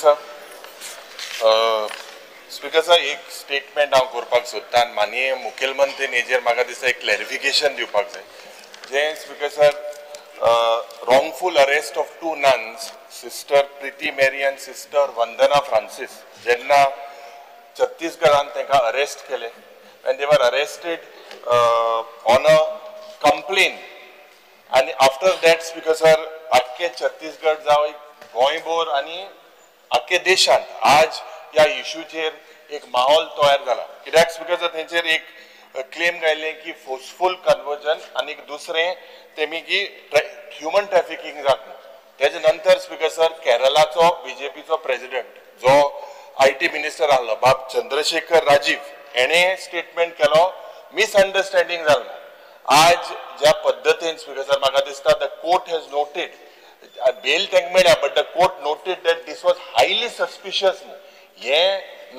Sir, speaker sir, एक statement हांव करपाक सोदता आनी माननीय मुखेलमंत्री हेजेर म्हाका दिसता एक क्लॅरिफिकेशन दिवपाक जाय. जें speaker sir, wrongful arrest of two nuns, sister Preeti Mary and sister Vandana Francis, जेन्ना छत्तीसगडान तांकां अरेस्ट केले and they were arrested on a complaint आनी आफ्टर that speaker sir आख्खे छत्तीसगड जावं गोंयभर आनी आख्खे देशांत आज ह्या इशूचेर एक माहोल तयार जाला. कित्याक स्पीकर सर, तेंचेर एक क्लेम घायल्लें की फोर्सफूल कन्वर्जन आनी दुसरें तेमी की ह्युमन ट्रॅफिकींग जाता. तेजे नंतर स्पीकर सर केरलाचो बीजेपीचो प्रेजिडेंट जो IT minister आहलो बाब चंद्रशेखर राजीव हेणे स्टेटमेंट केलो मिसअंडरस्टँडींग जालें. आज ज्या पद्दतीन स्पीकर सर म्हाका दिसता the court has noted bail तांकां मेळ्ळ्या but the court noted that this was highly suspicious. हे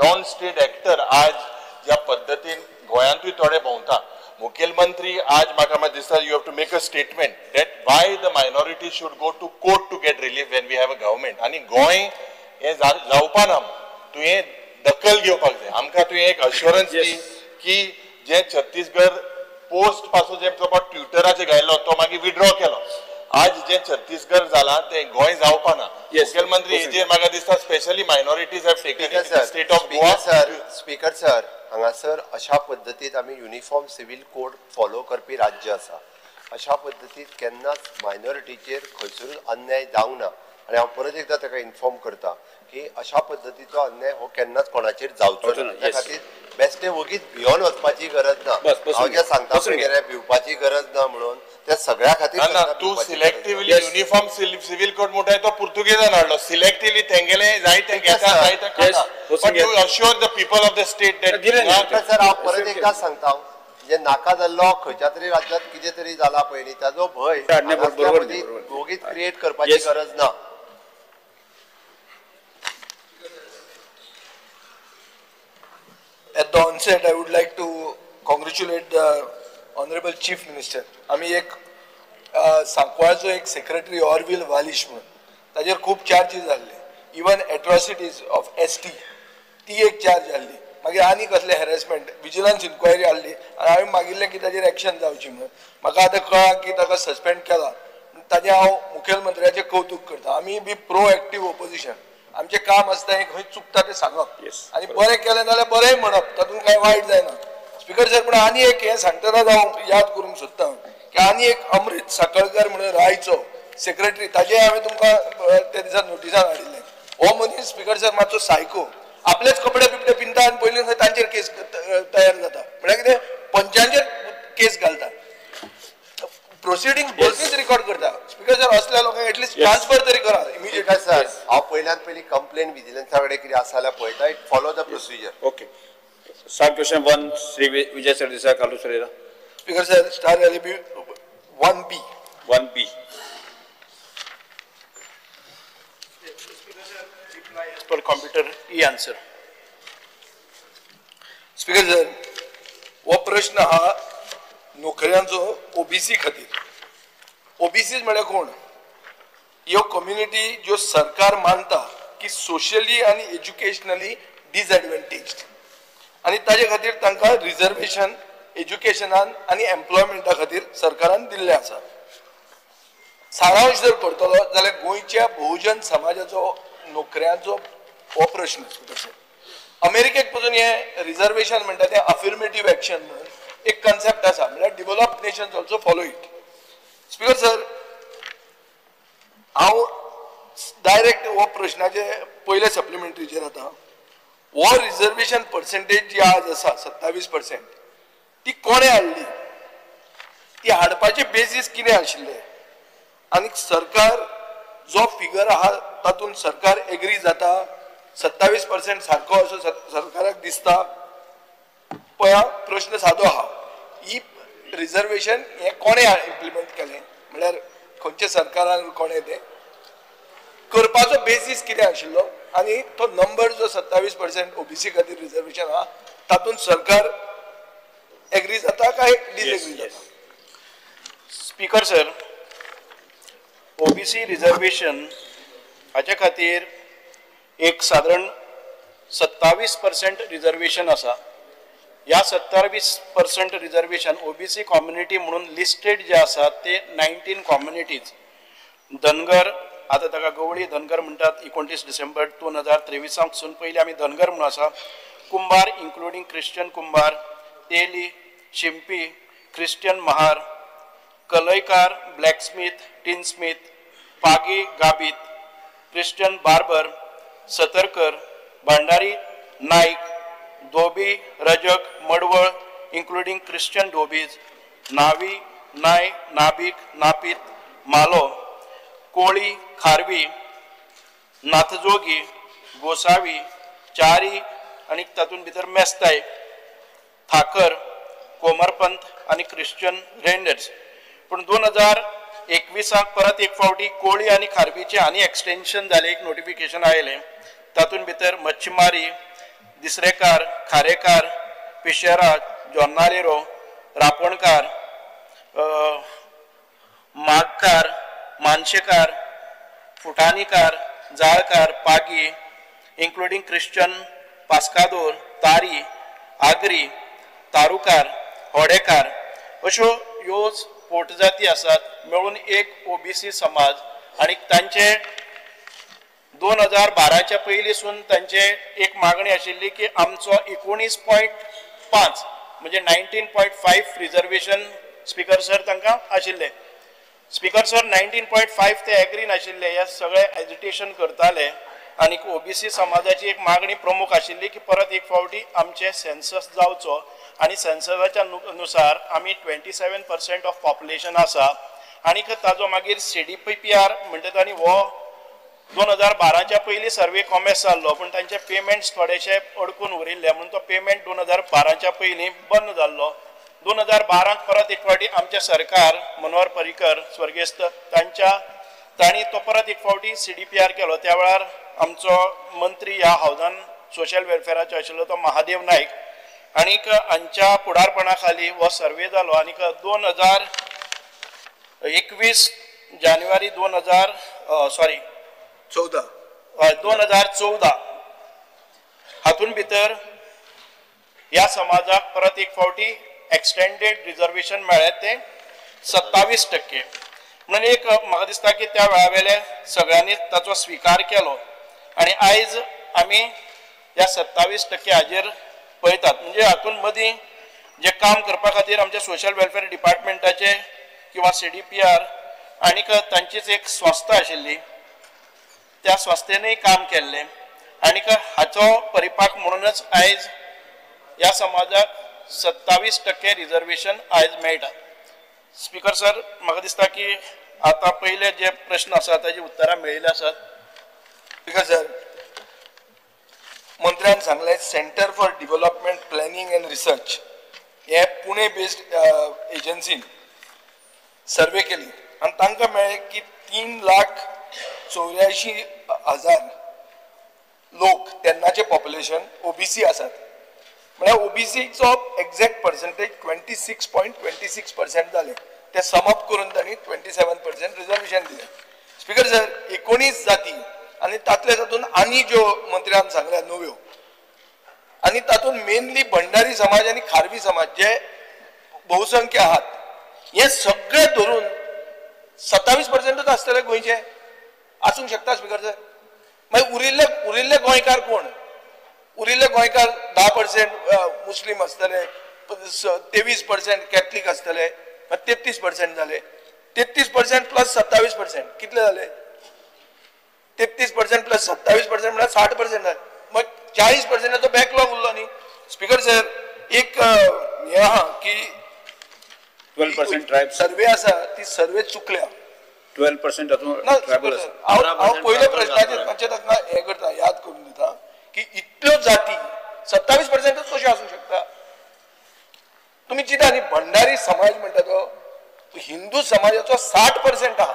नॉन स्टेट एक्टर आज ज्या पद्दतीन गोंयांतूय थोडे भोंवता. मुखेलमंत्री आज म्हाका दिसता you have to make a statement that why the minority should go to court to get relief when we have a government. आनी गोंय हें जावपा ना, तुवें दखल घेवपाक जाय. आमकां तुवें एक अश्योरन्स दी की जे छत्तीसगड पोस्ट पासून जे ट्विटराचेर घायलो तो मागीर विड्रॉ केलो. आज जे छत्तीसगड जाला ते गोंय जावपा ना. मुखेलमंत्री हेजेर म्हाका दिसता specially minorities have taken state of Goa. Speaker sir, हांगासर अशा पद्दतीन आमी युनिफॉर्म सिव्हील कोड फॉलो करपी राज्य आसा. अशा पद्दतीन केन्नाच मायनॉरिटीचेर खंयसरूच अन्याय जावंक ना आनी हांव परत एकदां ताका इन्फॉर्म करता की अशा पद्दतीचो अन्याय हो केन्नाच कोणाचेर जावचो ना. त्या खातीर बेश्टे वगीच भियोन वचपाची गरज ना. हांव जें सांगता पळय भिवपाची गरज ना म्हणून त्या सगळ्या खातीर तूं सिलेक्टिवली युनिफॉर्म सिव्हील कोड म्हणटा तो पुर्तुगेजान हाडलो. सिलेक्टिवली तेंगेले जाय तें घेता जाय तें खाता. But you assure the people of the state that. Sir, हांव परत एकदां सांगता जे नाका जाल्लो खंयच्या तरी राज्यांत कितें तरी जाला पळय न्ही ताजो भंय वगीच क्रिएट करपाची गरज ना. At the onset, I would like to congratulate the Honorable Chief Minister. आमी एक सांकवाळचो एक सेक्रेटरी ऑरविल वालिश म्हणून ताजेर खूब चार्जीस जाल्ले, इवन एट्रॉसिटीज ऑफ ST ती एक चार्ज जाल्ली. मागीर आनी कसले हॅरेसमेंट, विजिलन्स इन्क्वायरी हाडली आनी हांवें मागिल्लें की ताजेर एक्शन जावची म्हणून. म्हाका आतां कळ्ळां की ताका सस्पेंड केला, ताजें हांव मुखेलमंत्र्याचें कौतूक करता. आमी बी प्रो एक्टीव ओपोजिशन, आमचें काम आसता हें खंय चुकता तें सांगप आनी बरें केलें जाल्यार बरें म्हणप, तातूंत कांय वायट जायना. स्पीकर सर, पूण आनी एक हें सांगतना हांव याद करूंक सोदता की आनी एक अमृत साकळकर म्हणून रायचो सेक्रेटरी, ताजें हांवें तुमकां त्या दिसा नोटिसान हाडिल्लें. हो मनीस स्पीकर सर मातसो सायको, आपलेच कपडे बिपडे पिंता आनी पयलीं खंय तांचेर केस तयार जाता. म्हळ्यार कितें पंचांचेर केस घालता, प्रोसिडींग बसीच रिकॉर्ड करता. स्पीकर सर, असल्या लोकांक एटलिस्ट ट्रान्सफर तरी करा इमिजिएट. सर, हांव पयल्यान पयलीं कंप्लेन विजिलन्सा कडेन कितें आसा जाल्यार पळयता. It follow the procedure. Okay. Sub question 1, Shri Vijay Sardesai, Carlos Ferreira. Speaker sir, star LB 1B. 1B. Speaker sir, reply as per computer e answer. Speaker sir, हो प्रश्न हा नोकऱ्यांचो ओबीसी खातीर. ओबीसी म्हळ्यार कोण? ह्यो कम्युनिटी ज्यो सरकार मानता की सोशली आनी एज्युकेशनली डिसएडवांटेज्ड आनी ताजे खातीर तांकां रिजर्वेशन एज्युकेशनान आनी एम्प्लॉयमेंटा खातीर सरकारान दिल्लें आसा. सारांश जर करतलो जाल्यार गोंयच्या बहुजन समाजाचो नोकऱ्यांचो हो प्रश्न. अमेरिकेक पसून हें रिजर्वेशन म्हणटा तें अफिर्मेटीव एक्शन म्हणून एक कन्सेप्ट आसा, म्हळ्यार developed nations also follow it. Speaker sir, हांव डायरेक्ट हो प्रश्नाचे पयले सप्लिमेंटरीचेर आतां. हो रिजर्वेशन पर्सेंटेज जी आज आसा 27% ती कोणें हाडली, ती हाडपाचे बेजीस कितें आशिल्ले आनी सरकार जो फिगर आहा तातूंत सरकार एग्री जाता 27% सारको असो सरकाराक दिसता. पळया, प्रश्न सादो आहा, ही रिजर्वेशन हें कोणें इम्प्लिमेंट केलें, म्हळ्यार खंयच्या सरकारान कोणें तें करपाचो बेजीस कितें आशिल्लो आनी तो नंबर जो 27% ओबीसी खातीर रिजर्वेशन आहा तातूंत सरकार एग्री जाता काय डिसएग्री जाता? स्पीकर सर, ओबीसी रिजर्वेशन हाच्या खातीर एक सादारण 27% रिजर्वेशन आसा. ह्या 27% रिजर्वेशन ओबीसी कम्युनिटी म्हणून लिस्टेड जे आसा ते 19 कम्युनिटीज. धनगर, आतां ताका गवळी धनगर म्हणटात, 29 डिसेंबर 2023 पयलीं आमी धनगर म्हणून आसा. कुंभार including Christian Kumbhar, Teli, Shimpi, Christian Mahar, Kalaikar, blacksmith, tinsmith, Pagi Gabit, Christian barber, Satarkar, Bhandari, Naik, Dhobi, Rajak, Madval including Christian धोबीज, नावी, नाय, नाबीक, नापीत, मालो, कोळी, खारवी, नाथजोगी, गोसावी, चारी आनी तातूंत भितर मेस्ताय, ठाकर, कोमरपंत आनी क्रिश्चन रेंडर्स. पूण 2021 परत एक फावटी कोळी आनी खारवीचे आनी एक्सटेन्शन जालें, एक नोटिफिकेशन आयलें. तातूंत भितर मच्छीमारी, दिसरेकार, खारेकार, पिशेरा, जोन्नालेरो, रापणकार, मागकार, मानशेकार, फुटाणीकार, जाळकार, पागी इन्क्लुडींग क्रिश्चन पास्कादोर, तारी, आगरी, तारुकार, होडेकार अश्यो ह्यो पोटजाती आसात मेळून एक ओबीसी समाज. आनी तांचे 2012च्या पयलींसून तांचे एक मागणी आशिल्ली की आमचो 19.5 म्हणजे 19.5 रिजर्वेशन स्पीकर सर तांकां आशिल्लें. स्पीकर सर 19.5 ते एग्री नाशिल्ले, हे सगळे एजिटेशन करताले. आनी ओबीसी समाजाची एक मागणी प्रमुख आशिल्ली की परत एक फावटी आमचे सेन्सस जावचो आनी सेन्ससाच्या नुसार आमी 27% ऑफ पॉप्युलेशन आसा. आनी ताजो मागीर CDPR म्हणटा तांणी हो 2012च्या पयलीं सर्वे कॉमेस जाल्लो, पूण तांचे पेमेंट्स थोडेशे अडकून उरिल्ले म्हणून तो पेमेंट 2012च्या पयलीं बंद जाल्लो. 2012 परत एक फावटी आमचें सरकार मनोहर पर्रीकर स्वर्गेस्त तांच्या तांणी तो परत एक फावटी CDPR केलो. त्या वेळार आमचो मंत्री ह्या हावजान सोशल वेलफेराचो आशिल्लो तो महादेव नायक आनीक हांच्या फुडारपणा खाली हो सर्वे जालो. आनीक 2021 जानेवारी 2014 हातून भितर ह्या समाजाक परत एक फावटी एक्सटेंडेड रिजर्वेशन मेळ्ळें तें 27%. म्हणून एक म्हाका दिसता की त्या वेळा वेले सगळ्यांनी ताचो स्विकार केलो आनी आयज आमी ह्या 27% हाजेर पळयतात. म्हणजे हातून मदीं जे काम करपा खातीर आमच्या सोशल वेलफेअर डिपार्टमेंटाचे किंवा CDPR आनीक तांचीच एक संस्था आशिल्ली, त्या संस्थेनूय काम केल्लें. आनीक हाचो परिपाक म्हणूनच आयज ह्या समाजाक 27% रिजर्वेशन आयज मेळटा. स्पीकर सर म्हाका दिसता की आतां पयले जे प्रश्न आसा ताजी उत्तरां मेळिल्ली आसात. स्पीकर सर, मंत्र्यान सांगलें centre for development planning and research हे पुणे बेस्ड एजन्सीन सर्वे केली आनी तांकां मेळ्ळें की 3,84,000 लोक तेन्नाचे पॉप्युलेशन ओबीसी आसात. म्हळ्यार ओबीसीचो एग्जॅक्ट पर्संटेज 26.26% जालें. ते समअप करून तांणी 27% रिजर्वेशन दिलें. स्पीकर सर, 19 जाती आनी तातले तातूंत आनी ज्यो मंत्र्यान सांगल्या नव्यो, आनी तातूंत मेनली भंडारी समाज आनी खारवी समाज जे बहुसंख्य आहात, हे सगळे धरून 27% आसतले गोंयचे आसूंक शकता. स्पीकर सर, मागीर उरिल्ले गोंयकार कोण? उरिल्ले गोंयकार 10% मुस्लीम आसतले, 23% कॅथलीक आसतले, 33% जाले. 33% प्लस 27% कितले जाले? 33% प्लस 27% म्हळ्यार 60% जाले. मग 40%चो बॅकलॉग उरलो न्ही. स्पीकर सर, एक हें आहा की 12% ट्रायब सर्वे आसा ती सर्वे चुकल्या. 12% हांव पयल्या प्रश्नाचेर मातशें तांकां हें करता, याद करून दिता की इतल्यो जाती 27% कश्यो आसूंक शकता? तुमी चिंता न्ही, भंडारी समाज म्हणटा तो हिंदू समाजाचो 60% आहा,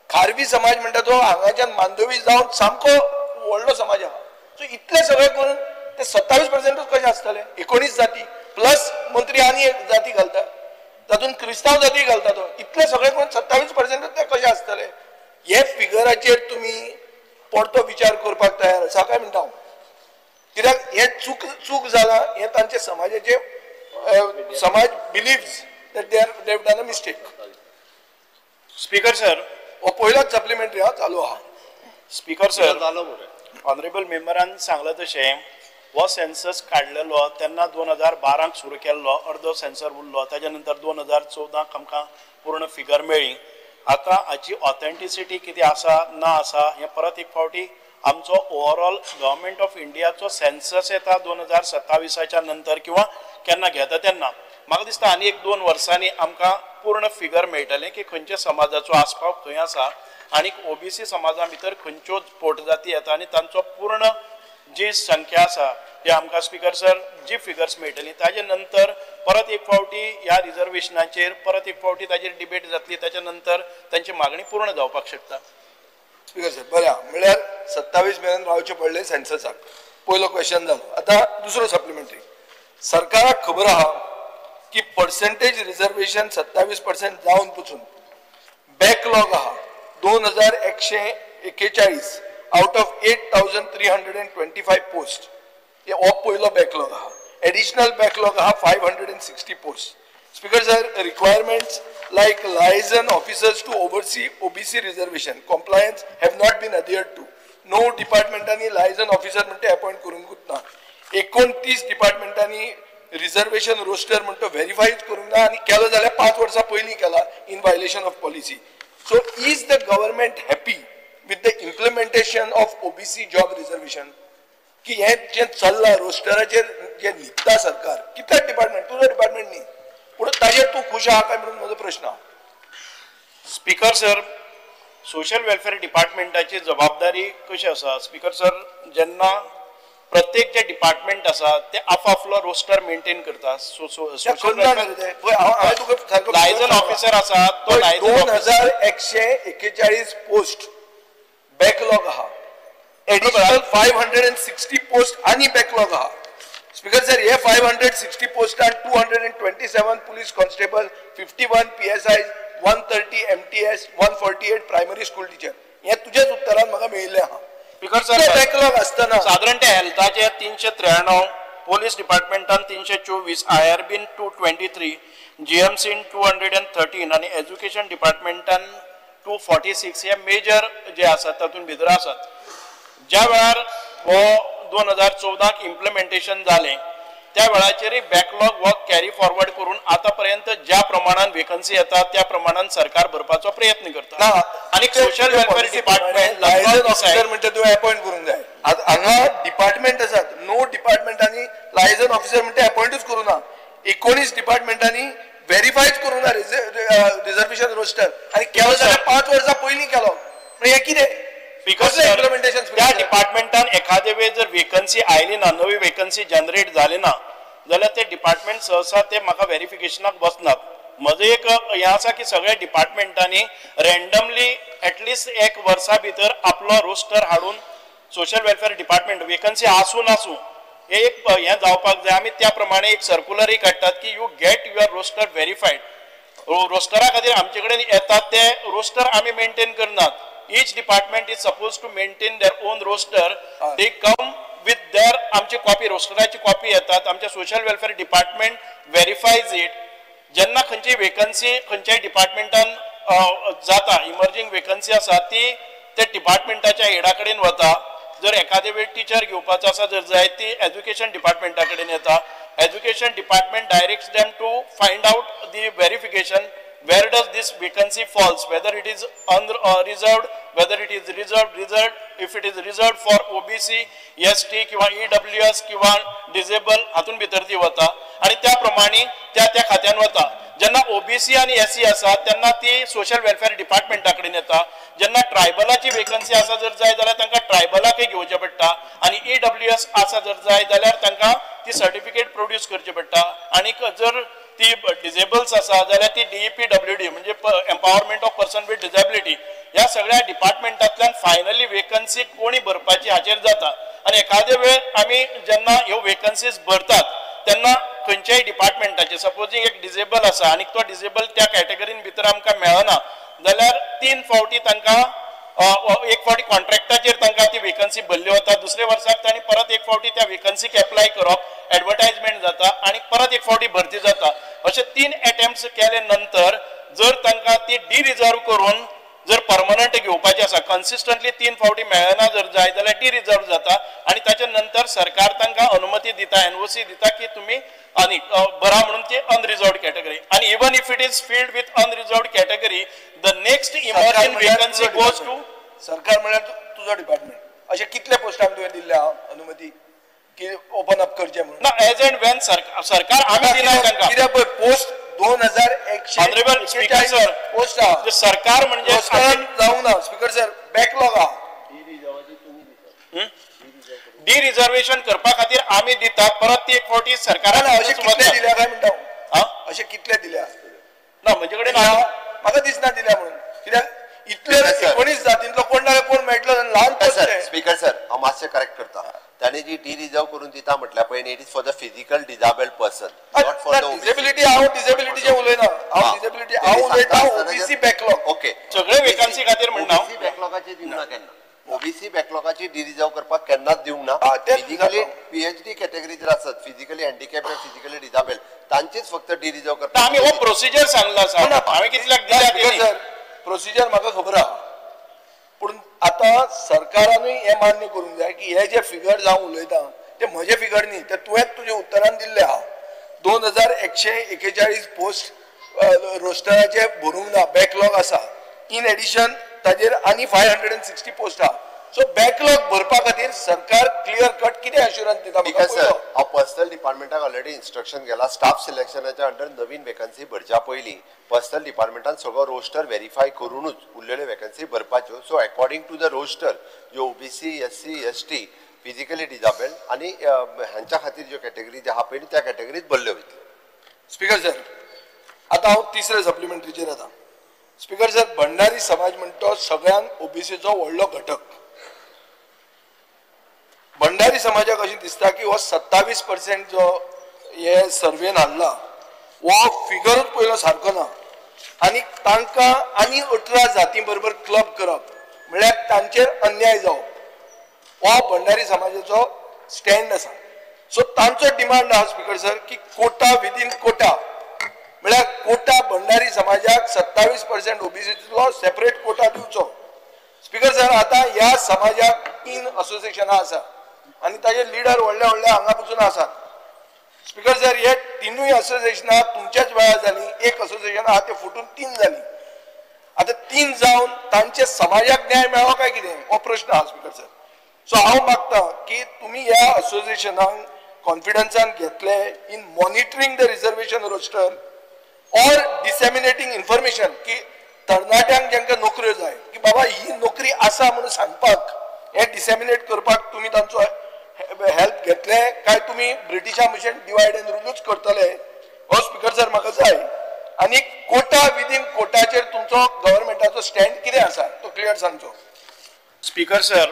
खारवी समाज म्हणटा तो हांगाच्यान मांडवी जावन सामको व्हडलो समाज आहा. सो इतले सगळे करून ते 27% कशे आसतले? 19 जाती प्लस मंत्री आनी एक जाती घालता, तातूंत क्रिस्तांव जाती घालता तो, इतले सगळे करून 27% ते कशे आसतले? हे फिगराचेर तुमी परतो विचार करपाक तयार आसा काय म्हणटा हांव. कित्याक हें चूक चूक जालां हें तांचे समाजाचे समाज believes that they are they have done a mistake. Speaker sir, हो पयलोच सप्लिमेंटरी हा चालू आहा. स्पीकर सर, ऑनरेबल मेंबरान सांगलां तशें हो सेन्सस काडलेलो तेन्ना 2012 सुरू केल्लो, अर्दो सेन्सर उरलो, ताच्या नंतर 2014 आमकां पूर्ण फिगर मेळ्ळी. आतां हाची ऑथेंटिसिटी कितें आसा ना आसा हें परत एक फावटी आमचो ओवरऑल गव्हर्मेंट ऑफ इंडियाचो सेन्सस येता 2027 नंतर किंवा केन्ना घेता तेन्ना म्हाका दिसता आनी एक 2 वर्सांनी आमकां पूर्ण फिगर मेळटलें की खंयच्या समाजाचो आस्पाव खंय आसा आनी ओबीसी समाजा भितर खंयच्यो पोटजाती येता आनी तांचो पूर्ण जी संख्या आसा ती आमकां स्पीकर सर जी फिगर्स मेळटली. ताजे नंतर परत एक फावटी ह्या रिजर्वेशनाचेर परत एक फावटी ताजेर डिबेट जातली, ताच्या नंतर तांची मागणी पूर्ण जावपाक शकता. स्पीकर सर, बरें, म्हणल्यार 27 मेरेन रावचें पडलें सेन्ससाक. पयलो क्वेश्चन जालो. आतां दुसरो सप्लिमेंटरी. सरकाराक खबर आहा की पर्सेंटेज रिजर्वेशन 27% जावन पसून बॅकलॉग आहा 2141 out of 8325 post. हे हो पयलो बॅकलॉग आहा. एडिशनल बॅकलॉग आहा 560 post. Speaker sir, requirements like liaison officers to oversee OBC reservation compliance have not been adhered to. णव डिपार्टमेंटांनी लायझन ऑफिसर म्हणटा अपॉयंट करूंकूच ना. 29 डिपार्टमेंटांनी रिजर्वेशन रोस्टर म्हणटा व्हेरीफायच करूंक ना आनी केलो जाल्यार 5 वर्सां पयलीं केला in violation of policy. So is the government happy with the implementation of OBC job reservation? की हें जें चल्लां रोस्टराचेर जें न्हिदता सरकार, कितले डिपार्टमेंट, तुजो डिपार्टमेंट न्ही, पूण ताजेर तूं खूश आहा काय म्हणून म्हजो प्रश्न आहा. स्पीकर सर, सोशल वेलफेअर डिपार्टमेंटाची जबाबदारी कशी आसा? स्पीकर सर, जेन्ना प्रत्येक जे डिपार्टमेंट आसा ते आपापलो रोस्टर मेंटेन करता. लायझन ऑफिसर आसा तो 2141 पोस्ट बॅकलॉग आहा, एडिशनल 560 पोस्ट आनी बॅकलॉग आहा. स्पीकर सर, हे 560 पोस्टान 227 police constable, 51 PSI, 130 MTS, 148 primary school teacher. हे तुझ्याच उत्तरान म्हाका मेळिल्लें आहा. स्पीकर सर, बॅकलॉग आसतना सादारण ते हेल्थाचे 393, पोलीस डिपार्टमेंटान 324, IRBन 223, GMCन 213 आनी एज्युकेशन डिपार्टमेंटान 246 हे मेजर जे आसात तातूंत भितर आसात. ज्या वेळार हो 2014 इम्प्लिमेंटेशन जालें त्या वेळाचेरय बॅकलॉग हो कॅरी फॉरवर्ड करून आतां पर्यंत ज्या प्रमाणान वेकन्सी येता त्या प्रमाणान सरकार भरपाचो प्रयत्न करता. आनी social welfare department liaison officer म्हणटा तुवें अपॉयंट करूंक जाय. हांगा डिपार्टमेंट आसात, णव डिपार्टमेंटांनी लायझन ऑफिसर म्हणटा अपॉयंटूच करूं ना. 19 डिपार्टमेंटांनी व्हेरीफायच करूं ना रिजर्वेशन रोस्टर आनी केलो जाल्यार 5 वर्सां पयलीं केलो. हें कितें? त्या डिपार्टमेंटान एखादे वेळ जर वेकन्सी आयली ना, नवी वेकन्सी जनरेट जाली ना जाल्यार ते डिपार्टमेंट सहसा ते म्हाका व्हेरिफिकेशनाक बसनात. म्हजें एक हें आसा की सगळ्या डिपार्टमेंटांनी रँडमली एटलिस्ट एक वर्सा भितर आपलो रोस्टर हाडून सोशल वेलफेअर डिपार्टमेंट वेकन्सी आसूं नासूं हे एक हें जावपाक जाय. आमी त्या प्रमाणे एक सर्कुलरय काडटात की you get your roster verified. रोस्टरा खातीर आमचे कडेन येतात ते रोस्टर आमी मेंटेन करनात. Each department is supposed to maintain their own roster. They come with their आमची कॉपी, रोस्टराची कॉपी येतात, आमच्या social welfare department verifies it. जेन्ना खंयची वेकन्सी खंयच्याय डिपार्टमेंटान जाता, इमर्जींग वेकन्सी आसा ती त्या डिपार्टमेंटाच्या हेडा कडेन वता. जर एखादे वेळ टिचर घेवपाचो आसा जर जाय ती एज्युकेशन डिपार्टमेंटा कडेन येता. Education department directs them to find out the verification where does this vacancy falls, whether it is unreserved, whether it is reserved, if it is reserved for OBC, ST किंवा EWS किंवा disable हातून भितर ती वता आनी त्या प्रमाणे त्या त्या खात्यान वता. जेन्ना OBC आनी SC आसा तेन्ना ती सोशल वेलफेअर डिपार्टमेंटा कडेन येता. जेन्ना ट्रायबलाची वेकन्सी आसा जर जाय जाल्यार तांकां ट्रायबलाकय घेवचें पडटा आनी EWS आसा जर जाय जाल्यार तांकां ती सर्टिफिकेट प्रोड्यूस करची पडटा. आनी जर ती डिसेबल्स आसा जाल्यार ती DEPWD म्हणजे empowerment of person with disability ह्या सगळ्या डिपार्टमेंटांतल्यान फायनली वेकन्सी कोणी भरपाची हाचेर जाता. आनी एखादे वेळ आमी जेन्ना ह्यो वेकन्सीज भरतात तेन्ना खंयच्याय डिपार्टमेंटाचे सपोजींग एक डिसेबल आसा आनी तो डिसेबल त्या कॅटेगरीन भितर आमकां मेळना जाल्यार 3 फावटी तांकां एक फावटी कॉन्ट्रॅक्टाचेर तांकां ती वेकन्सी भरली वता, दुसऱ्या वर्साक तांणी परत एक फावटी त्या वेकन्सीक एप्लाय करप, एडवर्टायजमेंट जाता आनी परत एक फावटी भरती जाता. अशे 3 एटेम्प्ट्स केले नंतर जर तांकां ती डिरिजर्व करून जर परमनंट घेवपाची आसा, कन्सिस्टंटली 3 फावटी मेळना जर जाय जाल्यार डिरिजर्व जाता आनी ताच्या नंतर सरकार तांकां अनुमती दिता, एनओसी दिता की तुमी आनी बरा म्हणून ती अनरिजर्वड कॅटेगरी. आनी even if it is filled with unreserved category, the next emerging vacancy goes to सरकार म्हळ्यार तुजो डिपार्टमेंट. अशे कितले पोस्टांक तुवें दिल्ले अनुमती की ओपन अप करचे म्हणून? ना, एज एंड when सरकार आमी दिना तांकां. कित्याक पळय पोस्ट 2141 पोस्ट आहा. सरकार म्हणजे जावंक ना स्पीकर सर, बॅकलॉग आहा. डिरिजर्वेशन करपा खातीर आमी दितात, परत ती एक फावटी सरकारान अशे कितले दिल्या काय म्हणटा? अशे कितले दिल्या? ना म्हजे कडेन म्हाका दिसना दिल्या म्हणून, कित्याक इतले 19 जातींतलो कोण ना कोण मेळटलो ल्हान. स्पीकर सर, हांव मातशें करेक्ट करता. ताणें जी डिरिजर्व करून दिता म्हटल्यार पळय, it is for the physical disabled person, not for the disability. हांव डिसेबिलिटीचें उलयना, हांव डिसेबिलिटी हांव उलयता ओबीसी बॅकलॉग. ओके, सगळे वेकन्सी खातीर म्हणटा. ओबीसी बॅकलॉगाची दिवना केन्ना, ओबीसी बॅकलॉगाची डिरिजर्व करपाक केन्नाच दिवंक ना. फिजिकली पीएचडी कॅटेगरी जर आसत, फिजिकली हँडिकॅप फिजिकली डिजाबल, तांचीच फक्त डिरिजर्व करपाक. आमी हो प्रोसिजर सांगला आसा, हांवें कितल्याक दिल्या प्रोसिजर म्हाका खबर आहा. पूण आतां सरकारानूय हें मान्य करूंक जाय की हे जे फिगर्स हांव उलयतां ते म्हजे फिगर न्ही, ते तुवें तुज्या उत्तरान दिल्ले आहा. 2141 पोस्ट रोस्टराचे भरूंक ना, बॅकलॉग आसा. इन एडिशन ताजेर आनी 560 पोस्ट आहा. सो बॅकलॉग भरपा खातीर सरकार क्लियर कट कितें अश्युरन्स दिता? स्पीकर सर, हांव पर्सनल डिपार्टमेंटाक ऑलरेडी इन्स्ट्रक्शन गेला, स्टाफ सिलेक्शनाच्या अंडर नवीन वेकन्सी भरच्या पयलीं पर्सनल डिपार्टमेंटान सगळो रोस्टर व्हेरीफाय करूनच उरलेल्यो vacancy भरपाच्यो. So according to the roster ज्यो OBC, SC, ST, physically disabled आनी हांच्या खातीर ज्यो कॅटेगरी ज्यो आहा पळय त्या कॅटेगरीत भरल्यो वयतल्यो. स्पीकर सर, आतां हांव तिसऱ्या सप्लिमेंटरीचेर येता. स्पीकर सर, भंडारी समाज म्हणटा तो सगळ्यांत ओबीसीचो व्हडलो घटक. भंडारी समाजाक अशें दिसता की हो 27% जो हे सर्वेन हाडला हो फिगरूच पयलो सारको ना, आनी तांकां आनी 18 जातीं बरोबर क्लब करप म्हळ्यार तांचेर अन्याय जावप, हो भंडारी समाजाचो स्टँड आसा. सो तांचो डिमांड आहा स्पीकर सर की कोटा विदीन कोटा, म्हळ्यार कोटा भंडारी समाजाक 27% ओबीसीतलो सेपरेट कोटा दिवचो. स्पीकर सर, आतां ह्या समाजाक 3 असोसिएशनां आसा आनी ताजे लिडर व्हडले व्हडले हांगा पसून आसात. स्पीकर सर, हे 3 असोसिएशनां तुमच्याच वेळार जालीं, एक असोसिएशन आहा तें फुटून 3 जालीं. आतां 3 जावन तांचे समाजाक न्याय मेळ्ळो काय कितें हो प्रश्न आहा स्पीकर सर. सो हांव मागता की तुमी ह्या असोसिएशनांक कॉन्फिडन्सान घेतले in monitoring the reservation roster or disseminating information की तरणाट्यांक जांकां नोकऱ्यो जाय की बाबा ही नोकरी आसा म्हणून सांगपाक, हें डिसेमिनेट करपाक तुमी तांचो हेल्प घेतले काय तुमी ब्रिटिशा भशेन डिवायड एंड रुलूच करतले? हो स्पीकर सर म्हाका जाय. आनी कोटा विदीन कोटाचेर तुमचो गव्हर्मेंटाचो स्टँड कितें आसा तो क्लियर सांगचो. स्पीकर सर,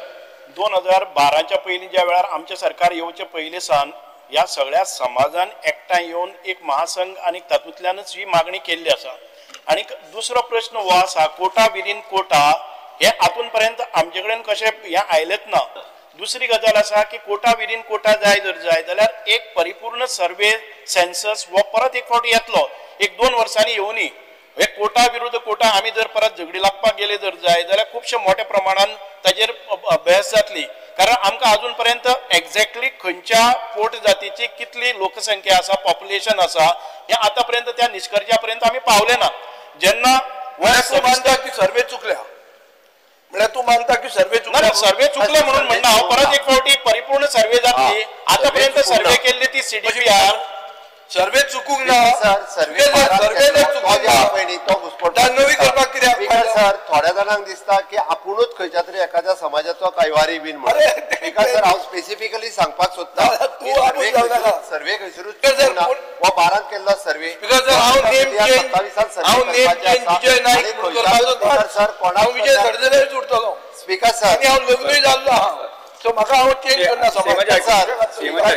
2012च्या पयलीं ज्या वेळार आमचें सरकार येवचे पयलीं सावन ह्या सगळ्या समाजान एकठांय येवन एक महासंघ आनी तातूंतल्यानच ही मागणी केल्ली आसा. आनी दुसरो प्रश्न हो आसा, कोटा विदीन कोटा हे आतून पर्यंत आमचे कडेन कशें हें आयलेंच ना. दुसरी गजाल आसा की कोटा विदीन कोटा जाय जर जाय जाल्यार एक परिपूर्ण सर्वे सेन्सस हो परत एक फावटी येतलो, 1-2 वर्सांनी येवनी. हे कोटा विरुद्ध कोटा आमी जर परत झगडी लागपाक गेले जर जाय जाल्यार खुबशे मोठ्या प्रमाणान ताजेर बहस जातली, कारण आमकां अजून पर्यंत एक्झॅक्टली खंयच्या पोट जातीची कितली लोकसंख्या आसा, पॉप्युलेशन आसा, हें आतां पर्यंत त्या निश्कर्शा पर्यंत आमी पावले ना. जेन्ना मानता की सर्वे चुकल्या म्हळ्यार तूं मानता की सर्वे चुकल्या? सर्वे चुकले म्हणून म्हणना हांव, परत एक फावटी परिपूर्ण सर्वे जातली. आतां पर्यंत सर्वे केल्ली ती CDPR सर्वे चुकूंक ना सर, सर्वे नवी करपाक कित्याक सर? थोड्या जाणांक दिसता की आपुणूच खंयच्या तरी एखाद्या समाजाचो कैवारी बीन म्हणून. स्पीकर सर, हांव स्पेसिफिकली सांगपाक सोदता, सर्वे खंयसरूच चुकूंक ना, हो 12 केल्लो सर्वे. स्पीकर सर, हांव लग्नूय जाल्लो आहा, सो म्हाका हांव चेंज करना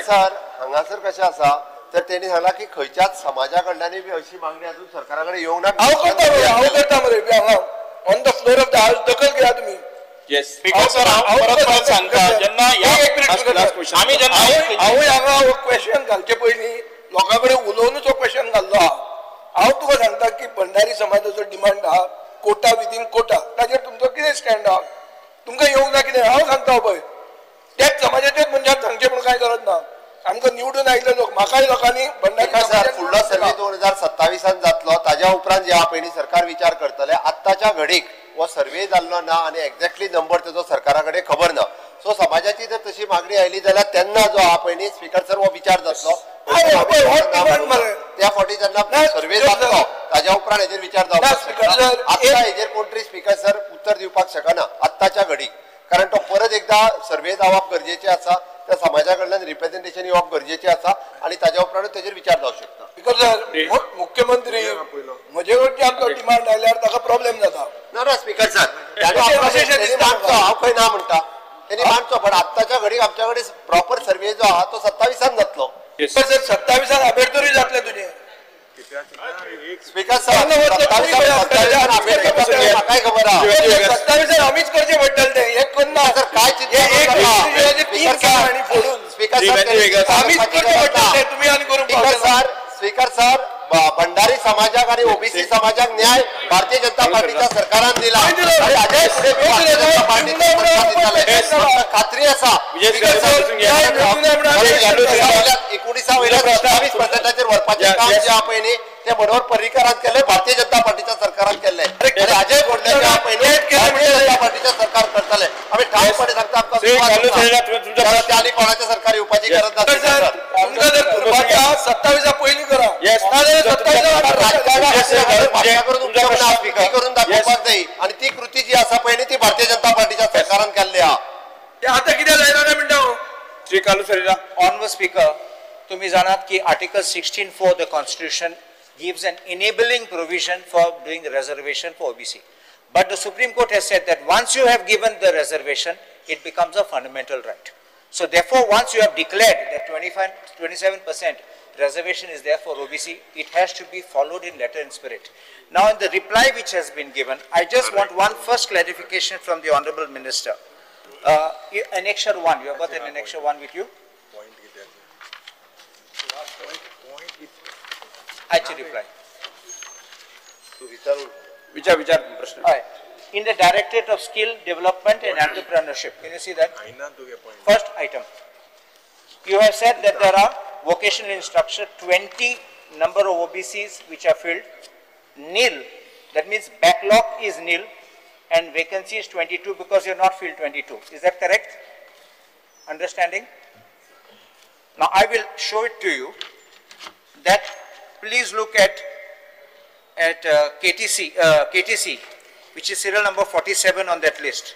सर. हांगासर कशें आसा तर त्यांनी सांगला की खंयच्याच समाजा कडल्यानूय बी अशी मागणी अजून सरकारा कडेन येवंक ना. हांव करता मरे, हांव करता मरे, on the floor of the house दखल घेया तुमी. Yes. Speaker sir, हांव परत परत सांगता, जेन्ना आमी जेन्ना हांवूय हांगा हो क्वेश्चन घालचे पयलीं लोकां कडेन उलोवनूच हो क्वेश्चन घाल्लो आहा. हांव तुका सांगता की भंडारी समाजाचो डिमांड आहा कोटा विदीन कोटा, ताचेर तुमचो कितें स्टँड आहा? तुमकां येवंक ना कितें? हांव सांगता पळय, त्याच समाजाच्याच मनशान सांगचें म्हूण कांय गरज ना. आमकां निवडून आयिल्ले लोक, म्हाकाय लोकांनी भंडारी सर फुडलो सर्वे 2027 जातलो, ताज्या उपरांत जे आहा पयलीं सरकार विचार करतले. आत्ताच्या घडीक हो सर्वे जाल्लो ना आनी एक्झॅक्टली नंबर तेजो सरकारा कडेन खबर ना. सो समाजाची जर तशी मागणी आयली जाल्यार तेन्ना जो आहा पळय न्ही स्पीकर सर हो विचार जातलो. त्या फावटी जेन्ना सर्वे जातलो ताज्या उपरांत हेजेर विचार जावपाक शकता. आत्तां हेजेर कोण तरी स्पीकर सर उत्तर दिवपाक शकना आत्ताच्या घडीक, कारण तो परत एकदा सर्वे जावप गरजेचें आसा, त्या समाजा कडल्यान रिप्रेझेंटेशन येवप गरजेचें आसा आनी ताज्या उपरांत तेजेर विचार जावंक शकता. Because मुख्यमंत्री म्हजे कडच्यान आमचो डिमांड आयल्यार ताका प्रॉब्लेम जाता. ना ना स्पीकर सर, मानचो, हांव खंय ना म्हणटा, तेणी मानचो, पण आत्ताच्या घडीक आमच्या कडेन प्रॉपर सर्वे जो आहा तो 27 जातलो. सर 27 आंबेडकरूय जातले तुजे. स्पीकर सर म्हाकाय खबर आहा, 27 आमीच करचें पडटलें तें. हें करना सर, काय चिंता फोडून स्पीकर सर आमीच करचें पडटलें, तुमी आनी करूंक पावचे ना. स्पीकर सर, भंडारी समाजाक आणि ओबीसी समाजाक न्याय भारतीय जनता पार्टीच्या सरकारान दिला. खात्री आसा 19 वयल्या 27% व्हरपाचें काम जें आहा पळय न्ही तें मनोहर पर्रीकारान केलें, भारतीय जनता पार्टीच्या सरकारान केल्लें. अजय बोडले जे आहा पळय न्ही भारतीय जनता पार्टीच्या सरकार करतले. आमी ठामपणे सांगता, आमकां आनी कोणाचें सरकार येवपाची गरज ना. 27 पयलीं करा, करून दाखोवपाक जाय आनी ती कृती जी आसा पळय न्ही ती भारतीय जनता पार्टीच्या सरकारान केल्ली आहा. आतां कित्याक जायना काय म्हणटा? श्री कालू सरीरा. ऑनरेबल स्पीकर, तुम्ही जाणात की Article 16(4) the Constitution gives an enabling provision for doing reservation for OBC. But the Supreme Court has said that once you have given the reservation, it becomes a fundamental right. So therefore, once you have declared that 27% reservation is there for OBC, it has to be followed in letter and spirit. Now, in the reply which has been given, I just want one first clarification from the Honorable Minister. Annexure 1, you have got an Annexure 1 with you? Actually reply. Vichar प्रश्न. In the Directorate of Skill Development and Entrepreneurship, can you see that? First item. You have said that there are vocational instruction, 20 number of OBCs which are filled, nil, that means backlog is nil and vacancy is 22 because you have not filled 22. Is that correct? Understanding? Now I will show it to you that please look at KTC, which is serial number 47 on that list.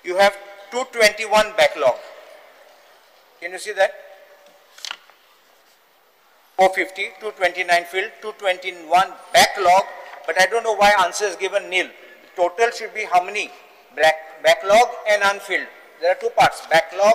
You have 221 backlog. Can you see that? 450, 229 filled, 221 backlog, but I don't know why answer is given nil. Total should be how many? Backlog and unfilled. There are two parts, backlog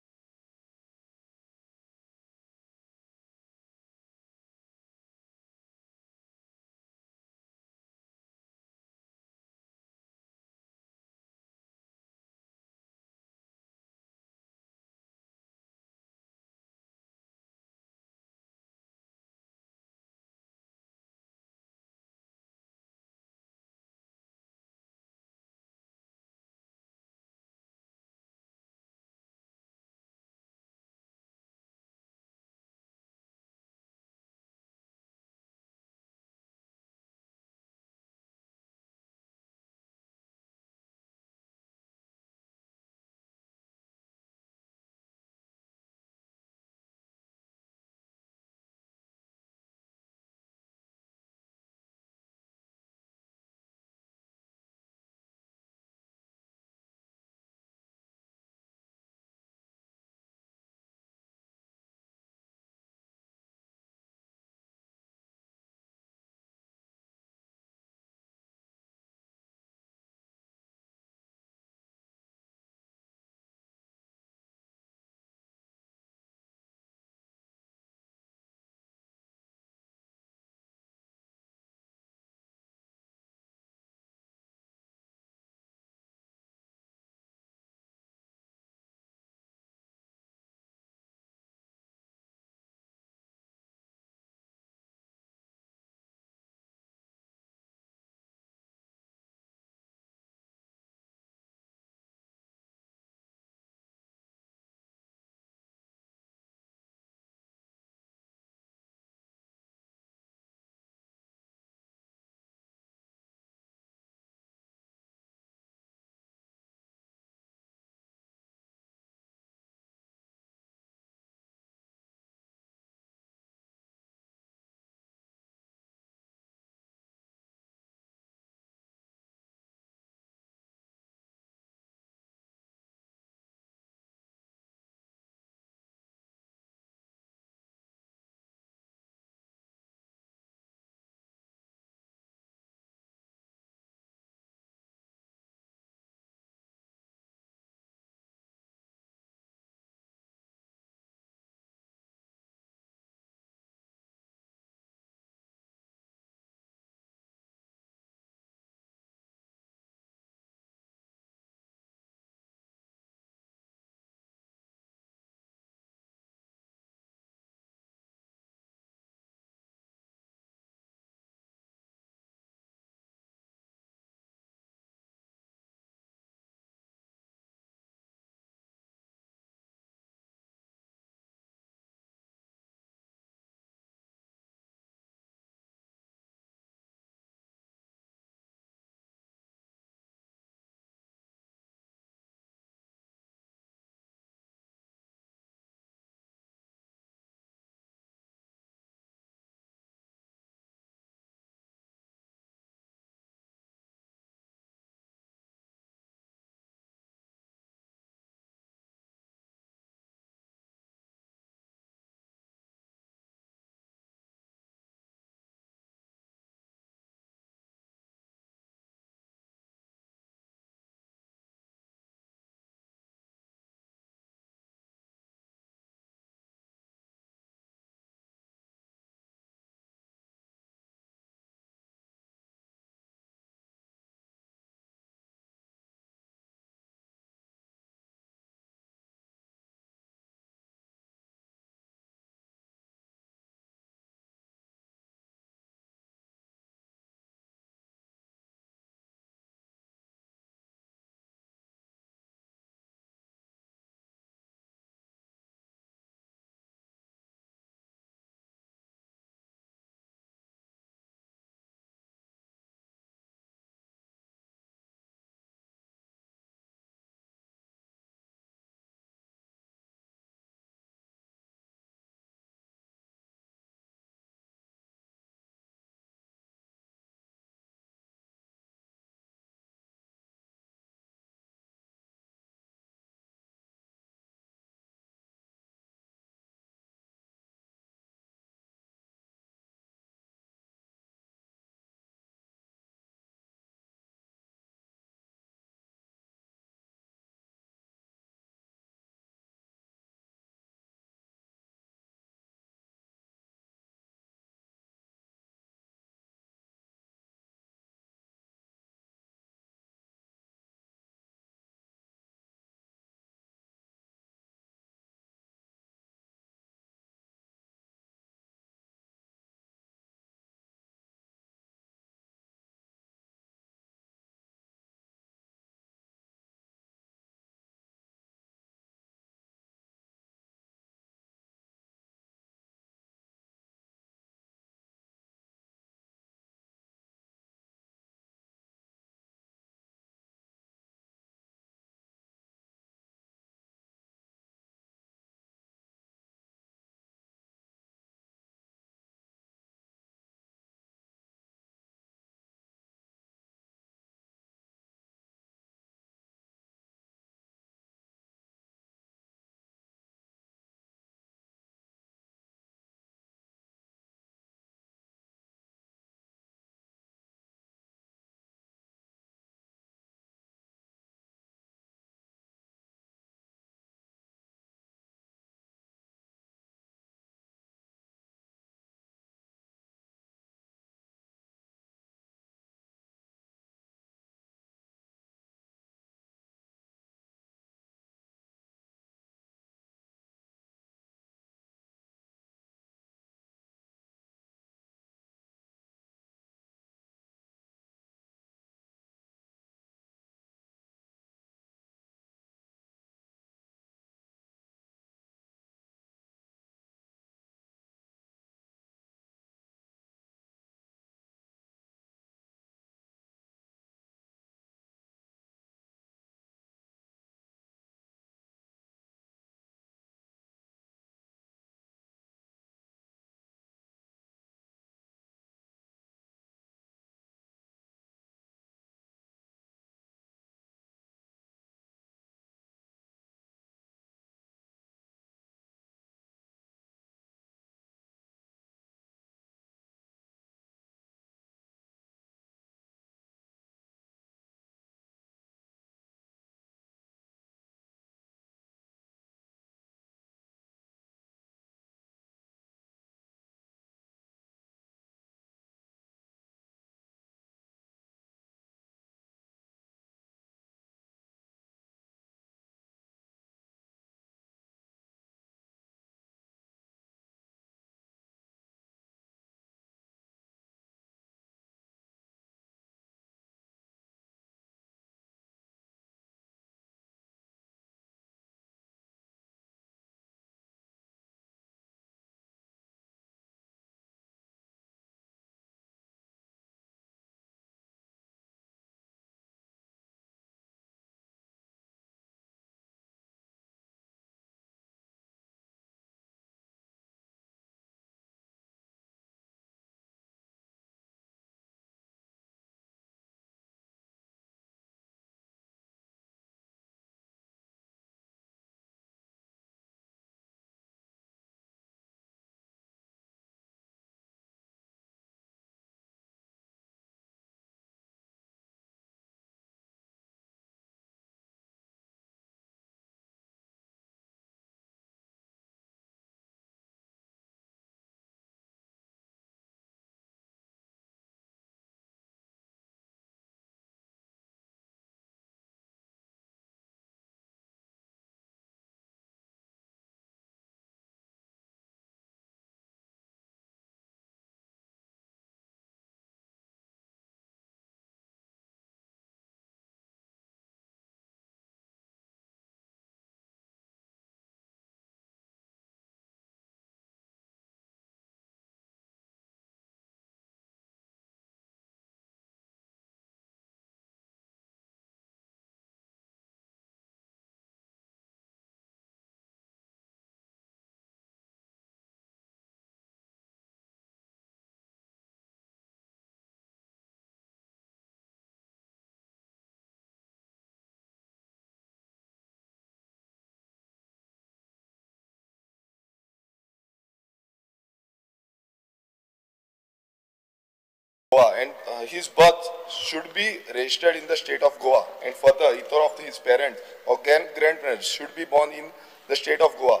Goa and his birth should be registered in the state of Goa, and further either of his parents or grandparents should be born in the state of Goa.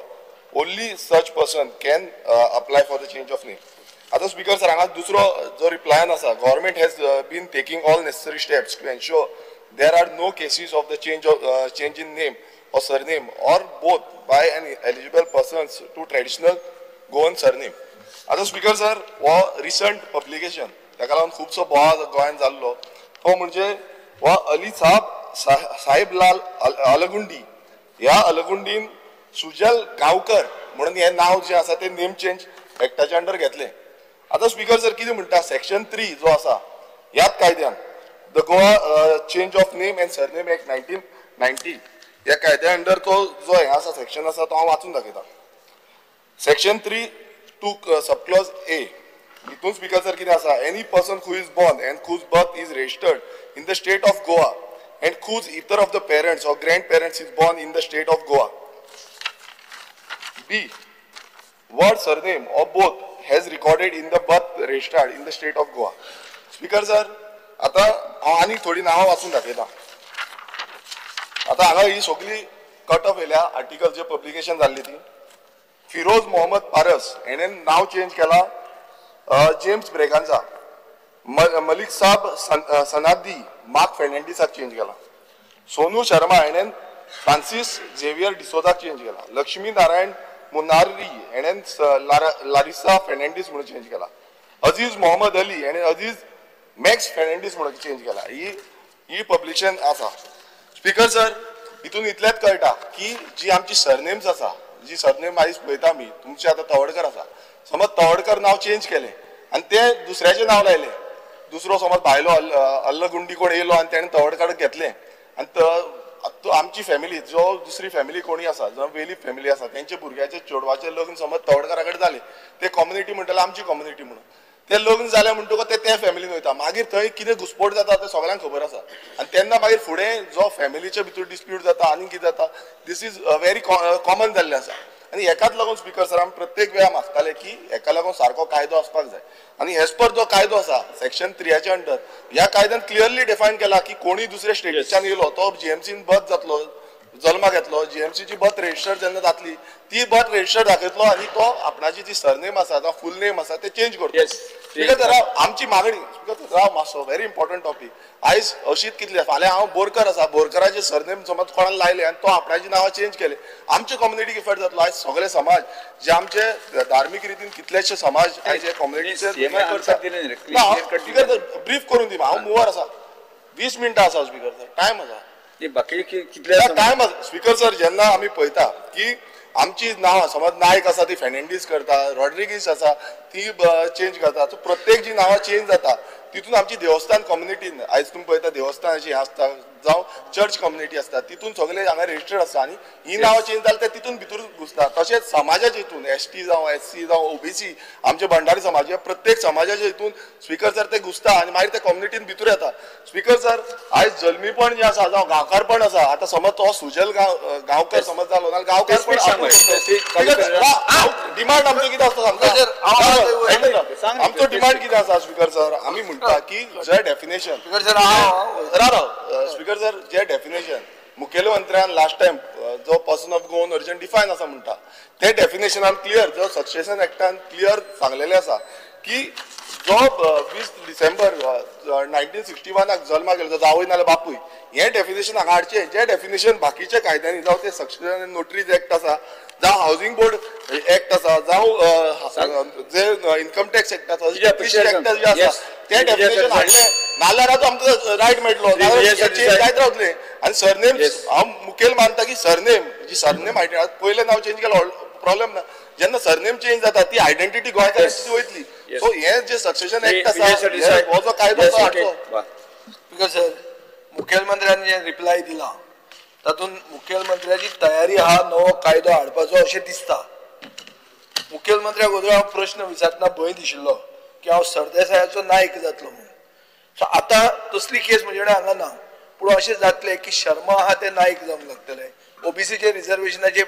Only such person can apply for the change of name. आतां speaker sir, हांगा दुसरो जो रिप्लायन आसा, government has been taking all necessary steps to ensure there are no cases of the change in name or surname or both by an eligible persons to traditional Goan surname. आतां speaker sir, हो recent publication ताका लागून खुबसो बोवाळ गोंयांत जाल्लो, तो म्हणजे हो अली साहब साहेबलाल अलगुंडी, ह्या अलगुंडीन सुजल गांवकर म्हणून हें नांव जें आसा तें नेम चेंज एक्टाच्या अंडर घेतलें. आतां स्पीकर सर कितें म्हणटा, सेक्शन 3 जो आसा ह्याच कायद्यान, the Goa change of name and surname act 1990 ह्या कायद्या अंडर तो जो हें आसा सेक्शन आसा तो हांव वाचून दाखयता. सेक्शन 3(2) सबक्लॉज ए हितून स्पीकर सर कितें आसा, any person who is born and whose birth is registered in the state of Goa and whose either of the parents or grandparents is born in the state of Goa, B word surname or both has recorded in the birth registered in the state of Goa. Speaker sir, आतां हांव आनीक थोडीं नांवां वाचून दाखयता. आतां हांगा ही सगळी कट ऑफ येयल्या आर्टिकल जे पब्लिकेशन जाल्ली ती. फिरोज मोहम्मद पारस हेणें नांव चेंज केलां जेम्स ब्रेगांजा, मलिक साहब सनादी मार्क फेर्नांडीसाक चेंज केला, सोनू शर्मा हेणें फ्रांसीस झेवियर डिसोदाक चेंज केला, लक्ष्मी नारायण मुनारी हेणें लारिसा फेर्नांडीस म्हणून चेंज केला, अजीज मोहम्मद अली हेणें अजीज मॅक्स फेर्नांडीस म्हणून चेंज केला. ही पब्लिकेशन आसा. स्पीकर सर, हितून इतलेंच कळटा की जी आमची सरनेम्स आसा, जी सरनेम आयज पळयता आमी, तुमचे आतां तवडकर आसा, समज तवडकर नांव चेंज केलें आनी तें दुसऱ्याचें नांव लायलें, दुसरो समज भायलो अल्लगुंडी कोण येयलो आनी तेणें तवडकर घेतलें आनी आमची फॅमिली जो दुसरी फॅमिली कोणी आसा, जो वेली फॅमिली आसा, तेंच्या भुरग्याचे चेडवाचें लग्न समज तवडकरा कडेन जालें, ते कम्युनिटी म्हणटले आमची कम्युनिटी म्हणून, ते लग्न जालें म्हणटकच ते त्या फॅमिलीन वयता, मागीर थंय कितें घुसपोट जाता तें सगळ्यांक खबर आसा. आनी तेन्ना मागीर फुडें जो फॅमिलीचे भितर डिस्प्यूट जाता आनी कितें जाता, this is very common जाल्लें आसा. आनी हेकाच लागून स्पीकर सर आमी प्रत्येक वेळा मागताले की हेका लागून सारको कायदो आसपाक जाय. आनी एज पर जो कायदो आसा सेक्शन 3 अंडर, ह्या कायद्यान क्लियरली डिफायन केला की कोणी दुसऱ्या स्टेटीच्यान येयलो तो जीएमसीन बर्थ जातलो, जल्माक येतलो, जीएमसीची बर्थ रजिस्टर जेन्ना जातली ती बर्थ रजिस्टर दाखयतलो आनी तो आपणाची जी सरनेम आसा जावं फूल नेम आसा ते चेंज करतलो. स्पीकर सर, आमची मागणी, स्पीकर सर राव मातसो, व्हेरी इम्पॉर्टंट टॉपीक. आयज अशीच कितली, फाल्यां हांव बोरकर आसा, बोरकराचे सरनेम समज कोणाक लायले आनी तो आपणाची नांवां चेंज केले, आमचे कम्युनिटीक इफेक्ट जातलो. आयज सगळे समाज जे आमचे धार्मीक रितीन कितलेशे समाज आयज हे कम्युनिटीचे ब्रीफ करून दी. हांव मुवर आसा, 20 मिनटां आसा स्पीकर सर, टायम आसा, टायम आसा. स्पीकर सर, जेन्ना आमी पळयता की आमची नांवां समज नायक आसा ती फेर्नांडीस करता, रॉड्रिगीस आसा ती चेंज करता, सो प्रत्येक जी नांवां चेंज जाता तितून आमची देवस्थान कम्युनिटीन आयज तुमी पळयता देवस्थानाची हें आसता जावं चर्च कम्युनिटी आसता, तितून सगळे हांगा रजिस्टर्ड आसता आनी ही नांवां चेंज जाल्यार ते तितून भितर घुसता. तशेंच समाजाच्या हितून एस टी जावं एस सी जावं ओबीसी आमचे भंडारी समाज, ह्या प्रत्येक समाजाच्या हितून स्पीकर सर ते घुसता आनी मागीर ते कम्युनिटीन भितर येता. स्पीकर सर, आयज जल्मीपण जें आसा जावं गांवकारपण आसा, आतां समज तो सुजल गांवकर समज जालो नाल्यार गांवकारपण डिमांड आमचो कितें आसता सांगता, आमचो डिमांड कितें आसा स्पीकर सर, आमी म्हणटा की जे डेफिनेशन स्पीकर सर, जे डेफिनेशन मुखेलमंत्र्यान लास्ट टायम जो person of Goan origin define आसा म्हणटा ते डेफिनेशनान क्लियर जो सक्सेशन एक्टान क्लियर सांगलेलें आसा की जो 20 डिसेंबर 1961 जल्माक गेलो जावय नाल्यार बापूय, हें डेफिनेशन हांगा हाडचें. जें डेफिनेशन बाकीच्या कायद्यांनी जावं ते सक्सेशन नोटरीज एक्ट आसा, जावं हावजींग बोर्ड एक्ट आसा, जावं जे इन्कम टॅक्स एक्ट आसा, एक्ट जे आसा ते डेफिनेशन हाडलें नाल्यार आतां आमकां रायट मेळटलो, चेंज जायत रावतलें. आनी सरनेम हांव मुखेल मानता की सरनेम जी सरनेम आयडेंटिटी पयलें नांव चेंज केलें प्रॉब्लेम ना, जेन्ना सरनेम चेंज जाता ती आयडेंटिटी गोंयकाराची वयतली. सो हें जे सक्सेशन एक्ट आसा हो जो कायदो आसा हाडचो. स्पीकर सर, मुखेलमंत्र्यांनी जे रिप्लाय दिला तातूंत मुखेलमंत्र्याची तयारी हा नवो कायदो हाडपाचो अशें दिसता. मुखेलमंत्र्याक अगोदर हांव प्रश्न विचारतना भंय दिशिल्लो की हांव सरदेसायाचो नायक जातलो म्हणून. सो आतां तसली केस म्हजे कडेन हांगा ना, पूण अशें जातलें की शर्मा आहा ते नायक जावंक लागतले, ओबीसीचे रिजर्वेशनाचे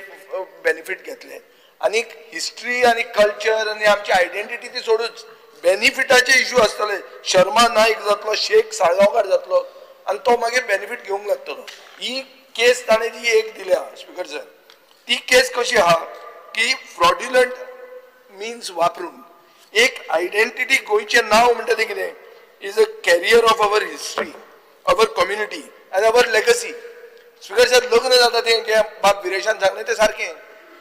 बेनिफीट घेतले आनी हिस्ट्री आनी कल्चर आनी आमची आयडेंटिटी ती सोडूच बेनिफिटाचे इशू आसतले. शर्मा नायक जातलो, शेख साळगांवकार जातलो आनी तो मागीर बेनिफीट घेवंक लागतलो. ही केस ताणें जी एक दिल्या स्पीकर सर, ती केस कशी आहा की फ्रॉड्युलंट मिन्स वापरून एक आयडेंटिटी, गोंयचें नांव म्हणटा तें कितें, is a carrier of our history, our community and our legacy. Speaker sir, लग्न जाता तें जें बाब विरेशान सांगलें तें सारकें,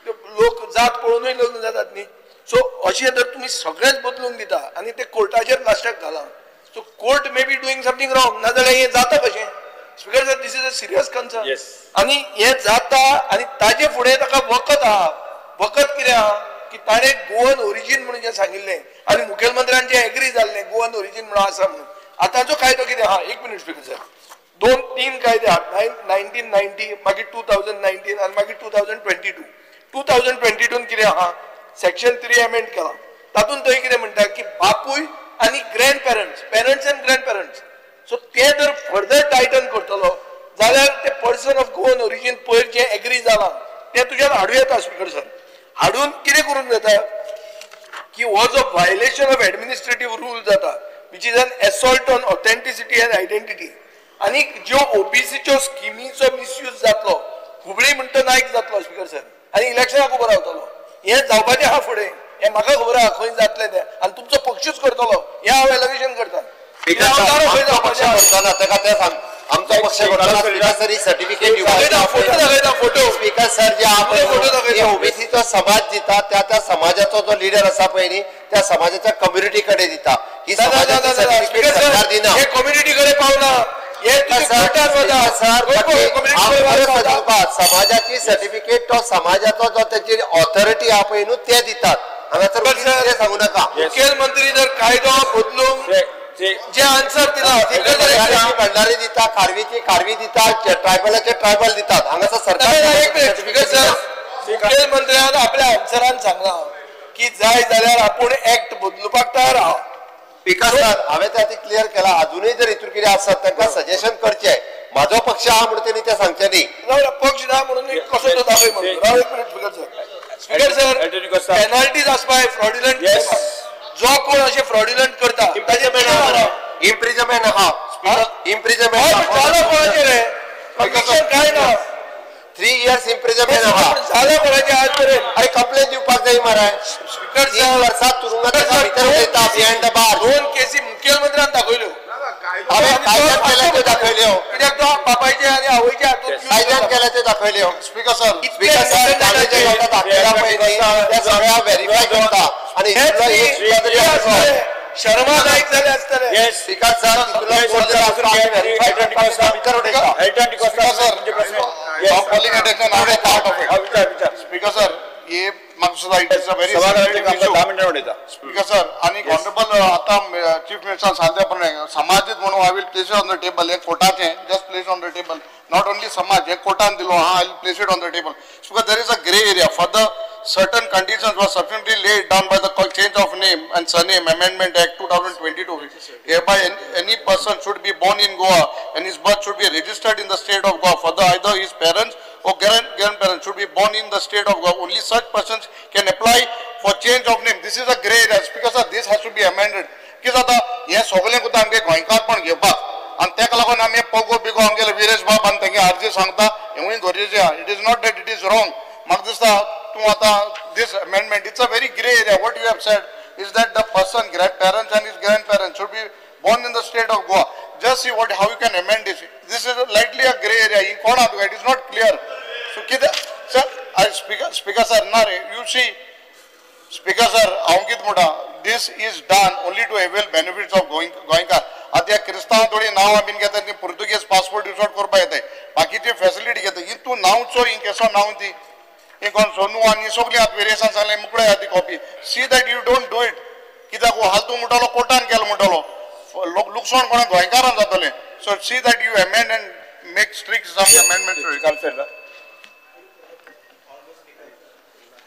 लोक जात पळोवनूय लग्न जातात न्ही. सो अशें जर तुमी सगळेंच बदलून दिता आनी ते कोर्टाचेर लास्टाक घालां, so court may be doing something wrong, नाजाल्यार हें जाता कशें? Speaker sir, this is a serious concern. आनी हें जाता आनी ताजे फुडें ताका वखद आहा. वखद कितें आहा की ताणें गोवन ओरिजीन म्हणून जें सांगिल्लें आनी मुखेलमंत्र्यान जें एग्री जाल्लें गोवन ओरिजीन म्हणून आसा म्हणून, आतांचो कायदो कितें आहा? एक मिनीट स्पीकर सर, 2-3 कायदे आहात, 1990, मागीर 2019 आनी मागीर 2022. 2022 कितें आहा, सेक्शन 3 अमेंड केला. तातूंत थंय कितें म्हणटा की बापूय आनी grandparents, parents and grandparents, so ते जर फर्दर टायटन करतलो जाल्यार ते पर्सन ऑफ गोवन ओरिजीन पयर जें एग्री जालां तें तुज्यान हाडूं येता. स्पीकर सर, हाडून कितें करूंक जाता की हो जो व्हायलेशन ऑफ एडमिनिस्ट्रेटीव रूल जाता, which is an assault on authenticity and identity, आनी ज्यो ओबीसीच्यो स्किमीचो मिसयूज जातलो, हुबळी म्हणटा नायक जातलो स्पीकर सर, आनी इलेक्शनाक उबो रावतलो. हें जावपाचें आहा फुडें, हें म्हाका खबर आहा खंय जातलें तें, आनी तुमचो पक्षूच करतलो, हें हांव एलिगेशन करता. आमचो पक्ष सर्टिफिकेट स्पीकर सर, जे ओबीसीचो समाज दिता त्या त्या समाजाचो जो लिडर आसा पळय न्ही, त्या समाजाच्या कम्युनिटी कडेन दिता. ही सर्टिफिकेट सरकार दिना, कम्युनिटी कडेन पावना. समाजाची सर्टिफिकेट तो समाजाचो जो तेची ऑथॉरिटी आहा पळय न्हू ते दितात. हांगासर सांगू नाका. मुखेलमंत्री जर कायदो बदलूंक जे आन्सर दिला, भंडारी दिता, खारवीची खारवी दिता, ट्रायबलाचे ट्रायबल दितात. हांगासर सरकार मुखेलमंत्र्यान आपल्या आन्सरान सांगलां की जाय जाल्यार आपूण एक्ट बदलुपाक तयार आहा. स्पीकर सर, हांवें ते आतां क्लियर केला. अजुनूय जर हितून कितें आसत तांकां सजेशन करचें. म्हाजो पक्ष आहा म्हणून तेणी तें सांगचें न्ही. पक्ष ना म्हणून कसो तो दाखय म्हणून. राव एक minute speaker sir. Speaker sir, penalties आसपाय फ्रॉड्युलंट, जो कोण अशें फ्रॉड्युलंट करता ताजे इम्प्रिजमेंट आहा. इम्प्रिजमेंट जालो कोणाचेर रे? काय ना, 3 इयर्स इम्प्रिजमेंट आहा. जालो कोणाचेर आज मेरेन? अरे कंप्लेन दिवपाक जाय मरे. स्पीकर 3 वर्सां तुरुंगात भितर वयता बिहायंड the bar. 2 केसी मुखेलमंत्र्यान दाखयल्यो, हांवें कायद्यान केल्या त्यो दाखयल्यो, कित्याक तो बापायचे आनी आवयचे हातूंत कायद्यान केल्या त्यो दाखयल्यो. स्पीकर सर, स्पीकर सर, ताणें जें आतां दाखयलां पळय न्ही तें सगळें व्हेरीफाय करता. आनी शर्मा नायक जाले आसतले. स्पीकर सर, स्पीकर सर, हे म्हाका it is a very speaker sir. आनी ऑनरेबल आतां चीफ मिनिस्टर सांगल्या प्रमाणे समाजीत म्हणून I will place on the table. हे कोर्टाचें just place on the table, not only समाज, हे कोर्टान दिलो आहा, I will place it on the table. Because there is a grey area for the certain conditions were sufficiently laid down by the Change of Name and Surname Amendment Act 2022, whereby any person should be born in Goa and his birth should be registered in the state of Goa. For the either his parents or grandparents should be born in the state of Goa. Only such persons can apply for change of name. This is a grey area. Because this has to be amended. कितें जाता, हें सगळें कुतां आमगे गोंयकारपण घेवपाक, आनी तेका लागून आमी पगो बिगो आमगेले विरेश बाब आनी तेंगे अर्जी सांगता, हेंवूय गरजेचें आहा. It is not that it is wrong. म्हाका दिसता तूं आतां this amendment, it's a very grey area. What you have said is that the person, parents and his grandparents should be born in the state of Goa. Just see what how you can amend this. This is lightly a grey area. In कोण आहा तुका, it is not clear. So कितें sir, speaker sir, ना रे, you see speaker sir, हांव कितें म्हणटा, this is done only to avail benefits of गोंयकार. आतां ह्या क्रिस्तांव थोडीं नांवां बीन घेतात, ती पुर्तुगेज पासपोर्ट रिसॉर्ट करपाक येताय, बाकीची फेसिलिटी घेता. ही तूं नांवचो ही केसो नांव ती ही कोण सोनू आनी सगळीं आतां वेरियसान सांगलें मुकळे आहा ती copy. See that you don't do it. कित्याक हाल तूं म्हणटलो कोर्टान केलो म्हणटलो, लुकसाण कोणा गोंयकारान जातलें. So see that you amend and make strict some amendment to it.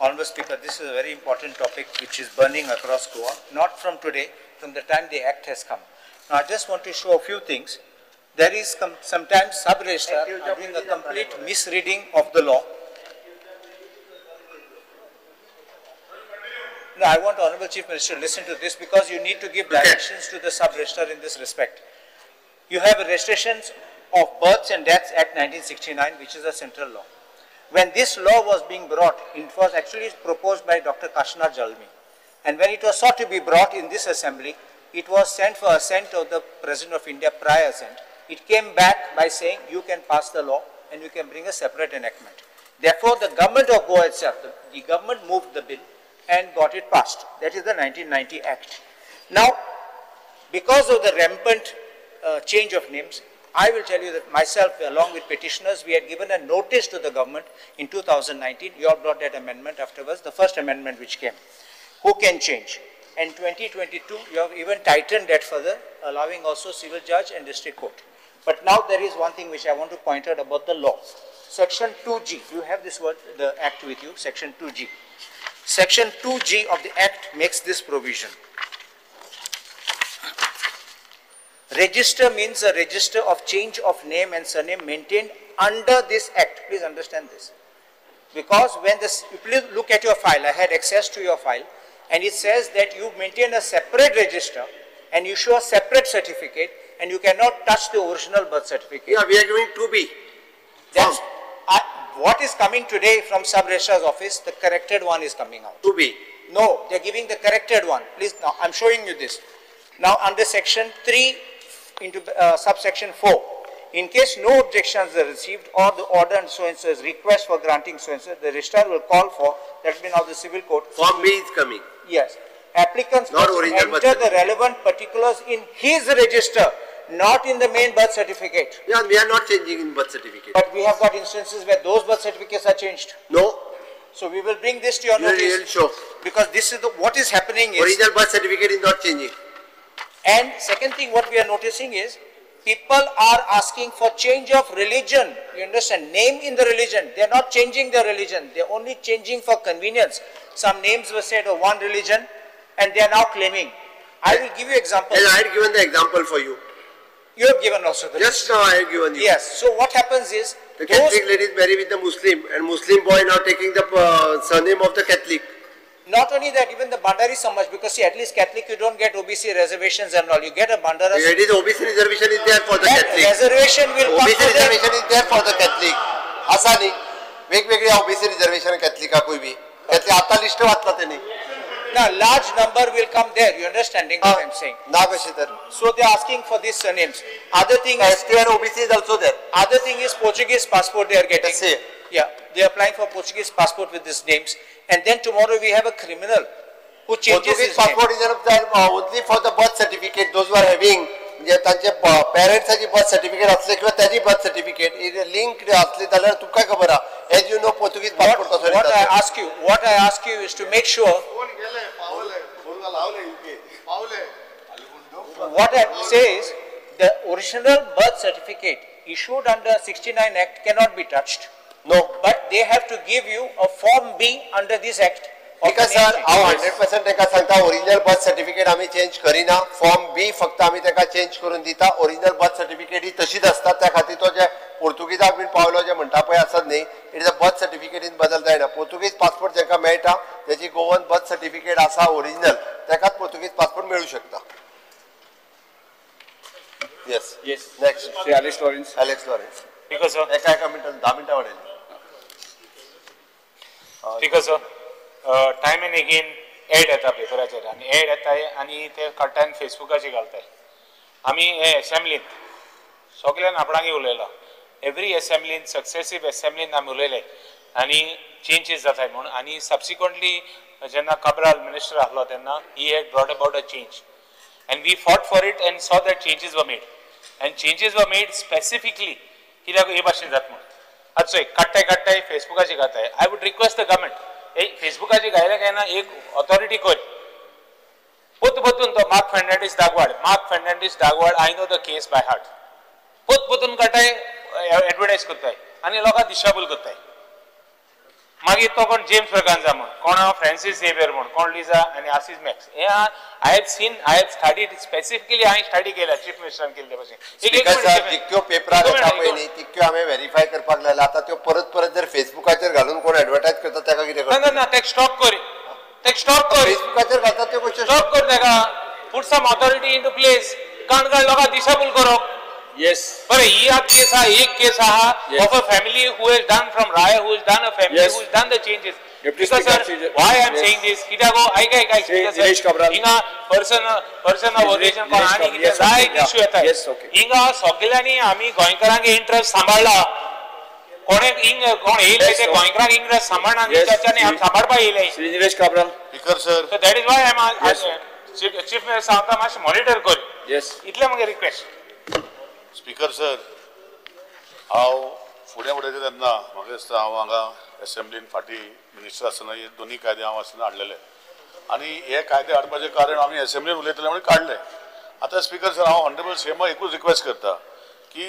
Honorable Speaker, this is a very important topic which is burning across Goa, not from today, from the time the Act has come. Now, I just want to show a few things. There is sometimes sub-registrar are doing a complete misreading of the law. No, I want Honorable Chief Minister to listen to this because you need to give directions to the sub-registrar in this respect. You have Registrations of Births and Deaths Act 1969, which is a central law. When this law was being brought, it was actually proposed by Dr. Kashinath Jalmi. And when it was sought to be brought in this assembly, it was sent for assent of the President of India, prior assent. It came back by saying you can pass the law and you can bring a separate enactment. Therefore, the government of Goa itself, the government moved the bill and got it passed. That is the 1990 Act. Now, because of the rampant change of names, I will tell you that myself, along with petitioners, we had given a notice to the government in 2019. You all brought that amendment afterwards, the first amendment which came. Who can change? And 2022, you have even tightened that further, allowing also civil judge and district court. But now there is one thing which I want to point out about the law. Section 2G, you have this word, the Act with you, Section 2G. Section 2G of the Act makes this provision. Register means a register of change of name and surname maintained under this Act. Please understand this. Because when this, please look at your file, I had access to your file, and it says that you maintain a separate register and you show a separate certificate and you cannot touch the original birth certificate. Yeah, we are giving 2B. That's, what is coming today from sub-registrar's office, the corrected one is coming out. 2B. No, they are giving the corrected one. Please, now I am showing you this. Now under section 3 into subsection 4, in case no objections are received or the order and so and so is request for granting so and so, the registrar will call for, that will be now the civil court. Form B is coming. Yes. Applicants must enter the relevant particulars in his register, not in the main birth certificate. Yeah, we are not changing in birth certificate. But we have got instances where those birth certificates are changed. No. So we will bring this to your notice. You will show. Because this is the, what is happening is... Original birth certificate is not changing. And second thing what we are noticing is, people are asking for change of religion. You understand? Name in the religion. They are not changing their religion. They are only changing for convenience. Some names were said of one religion and they are now claiming. I will give you examples. And I had given the example for you. You have given also the Just now I have given you. Yes. So what happens is... The Catholic ladies marry with the Muslim and Muslim boy now taking the surname of the Catholic. Not only that, even the Bhandari Samaj, because see, at least Catholic, you don't get OBC reservations and all. You get a Bhandara. It is OBC reservation is there for the Catholic. Reservation will come. OBC reservation is there for the Catholic. Asa nahi. वेगवेगळे OBC reservation Catholic का कोई भी. Catholic आता list वाचला त्याने. Now, large number will come there. You understanding what I am saying? ना कशी तर. So they are asking for these surnames. Other thing is ST and OBC is also there. Other thing is Portuguese passport they are getting. See. Yeah, they are applying for Portuguese passport with these names. And then tomorrow we have a criminal who changes Portuguese his passport name. Is only for the birth certificate. Those who are having तांचे पेरेंट्साची birth certificate असले किंवा त्याची birth certificate linked असले जाल्यार तुमकां खबर आहा. As you know, Portuguese passport तसो What I ask you, what I ask you is to make sure. What I say is the original birth certificate issued under 69 Act cannot be touched. No. But they have to give you a Form B under this Act. Because sir, हांव 100% ताका सांगता original birth certificate आमी change करिना. Form बी फक्त आमी ताका change करून दिता. ओरिजिनल बर्थ सर्टिफिकेट ही तशीच आसता. त्या खातीर तो जे पोर्तुगीजाक बीन पावलो जे म्हणटा पळय आसत न्ही, it is a birth सर्टिफिकेटीन बदल जायना. पोर्तुगीज पासपोर्ट जांकां मेळटा तेजी गोवन बर्थ सर्टिफिकेट आसा ओरिजिनल, ताकाच पोर्तुगीज पासपोर्ट मेळूं शकता. Yes. Yes. Next. Shri Alex Lawrence. Alex Lawrence. Speaker sir. एका एका मिनटान 10 मिनटां वाडयली. Speaker sir, time and again ad येता पेपराचेर आनी एड येताय आनी ते काडटाय आनी फेसबुकाचेर घालताय. आमी हे एसेंब्लीन सगळ्यान आपणागे उलयला. एवरी एसेंब्लीन सक्सेसीव एसेंब्लीन आमी उलयले आनी चेंजीस जाताय म्हणून. आनी सबसिक्वंटली जेन्ना काब्राल मिनिस्टर आहलो तेन्ना he had brought about a change and we fought for it and saw that changes were made and changes were made specifically कित्याक हे भाशेन जाता म्हणून. आतां चोय काडटाय काडटाय फेसबुकाचेर घाताय. I would request the government फेसबुकाचेर घायले काय ना एक ऑथॉरिटी कर. पोत पोतून तो Mark Fernandes Dagwad, Mark Fernandes Dagwad, I know the case by heart. पोत पोतून काडटाय एडवर्टायज करताय आनी लोकांक दिशाभूल करताय. मागीर तो कोण जेम्स ब्रगांजा म्हण, कोण फ्रांसीस झेवियर म्हण, कोण लिजा आनी आसीस मॅक्स. हे I have seen, I have studied specifically. हांवें स्टडी केल्या चीफ मिनिस्टरान केल्ले भशेन. जितक्यो पेपरार येता पळय न्ही तितक्यो हांवें व्हेरीफाय करपाक लायला. आतां त्यो परत परत जर फेसबुकाचेर घालून कोण एडवर्टायज करता ताका कितें करता? ना ना, तेका स्टॉप कर, तेका स्टॉप कर. फेसबुकाचेर Put some authority into place. काणकाण लोकांक दिशाभूल करप. Yes. बरें, ही आत केस आहा, एक केस आहा of a family who has done from Rai, who has done a family, who has done the changes. Deputy Speaker sir, why I am saying this? कित्याक गो आयक आयक आयक Shri Nilesh Cabral. हिंगा पर्सन ऑफ ओरिजिन कोण आनी कितें जाय issue येता. हिंगा सगळ्यांनी आमी गोंयकारांक इंट्रस्ट सांबाळला. कोणे हिंग कोण येयले ते गोंयकारांक इंट्रस्ट सांबाळना चर्चांनी आमी सांबाळपा येयले. Shri Nilesh Cabral. Speaker sir, so that is why I am chief minister सांगता मातशें मॉनिटर कर. येस, इतलें मागीर रिक्वेस्ट. स्पीकर सर, हांव फुडें उलयता तेन्ना म्हाका दिसता हांव हांगा एसेंब्लीन फाटीं मिनिस्टर आसतना हे दोनूय कायदे हांव आसतना हाडलेले आनी हे कायदे हाडपाचें कारण आमी एसेंब्लीन उलयतले म्हणून काडले. आतां स्पीकर सर, हांव ऑनरेबल सीएमाक एकूच रिक्वेस्ट करता की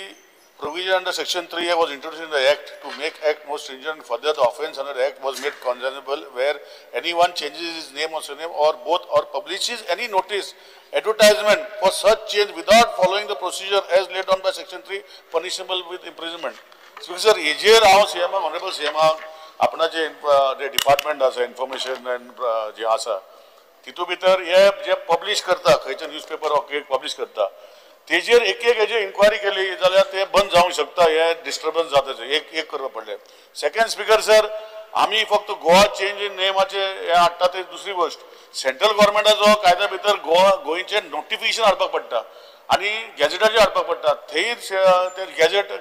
provision under section 3A was introduced in the act to make act more stringent. Further, the offence under the act was made cognizable where anyone changes his name or surname or both or publishes any notice, advertisement for such change without following the procedure as laid down by section 3, punishable with imprisonment. Speaker sir, हेजेर हांव सीएमाक, honourable सीएमाक आपणाचे जे department आसा information and जे आसा तितू भितर हे जे publish करता खंयचे न्यूजपेपर पब्लिश करता तेजेर एक एक हेजेर इन्क्वायरी केली जाल्यार ते बंद जावंक शकता. हे डिस्टर्बन्स जाता एक एक करपाक पडलें. सेकंड स्पीकर सर, आमी फक्त गोवा चेंज इन नेमाचे हे हाडटा ते दुसरी गोश्ट. सेंट्रल गव्हर्मेंटाचो कायद्या भितर गोवा गोंयचें नोटिफिकेशन हाडपाक पडटा आनी गॅझेटाचेर हाडपाक पडटा. थंय ते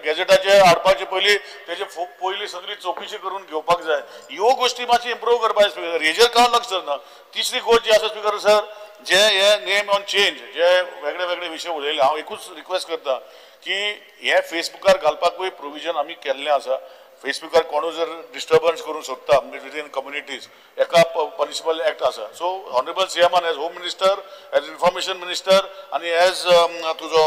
गॅझेटाचे हाडपाचे पयलीं तेजे पयलीं सगळी चवकशी करून घेवपाक जाय. ह्यो गोश्टी मातशी इम्प्रूव करपाक जाय. हेजेर कांय लक्ष ना. तिसरी गोश्ट जी आसा स्पीकर सर, जे हे नेम ऑन चेंज जे वेगळे वेगळे विशय उलयले, हांव एकूच रिक्वेस्ट करता की हे फेसबुकार घालपाकूय प्रोविजन आमी केल्लें आसा. फेसबुकार कोणूय जर डिस्टर्बन्स करूंक सोदता विदीन कम्युनिटीज, एका पनिशेबल एक्ट आसा. सो ऑनरेबल सीएमान as home minister, as information minister आनी एज तुजो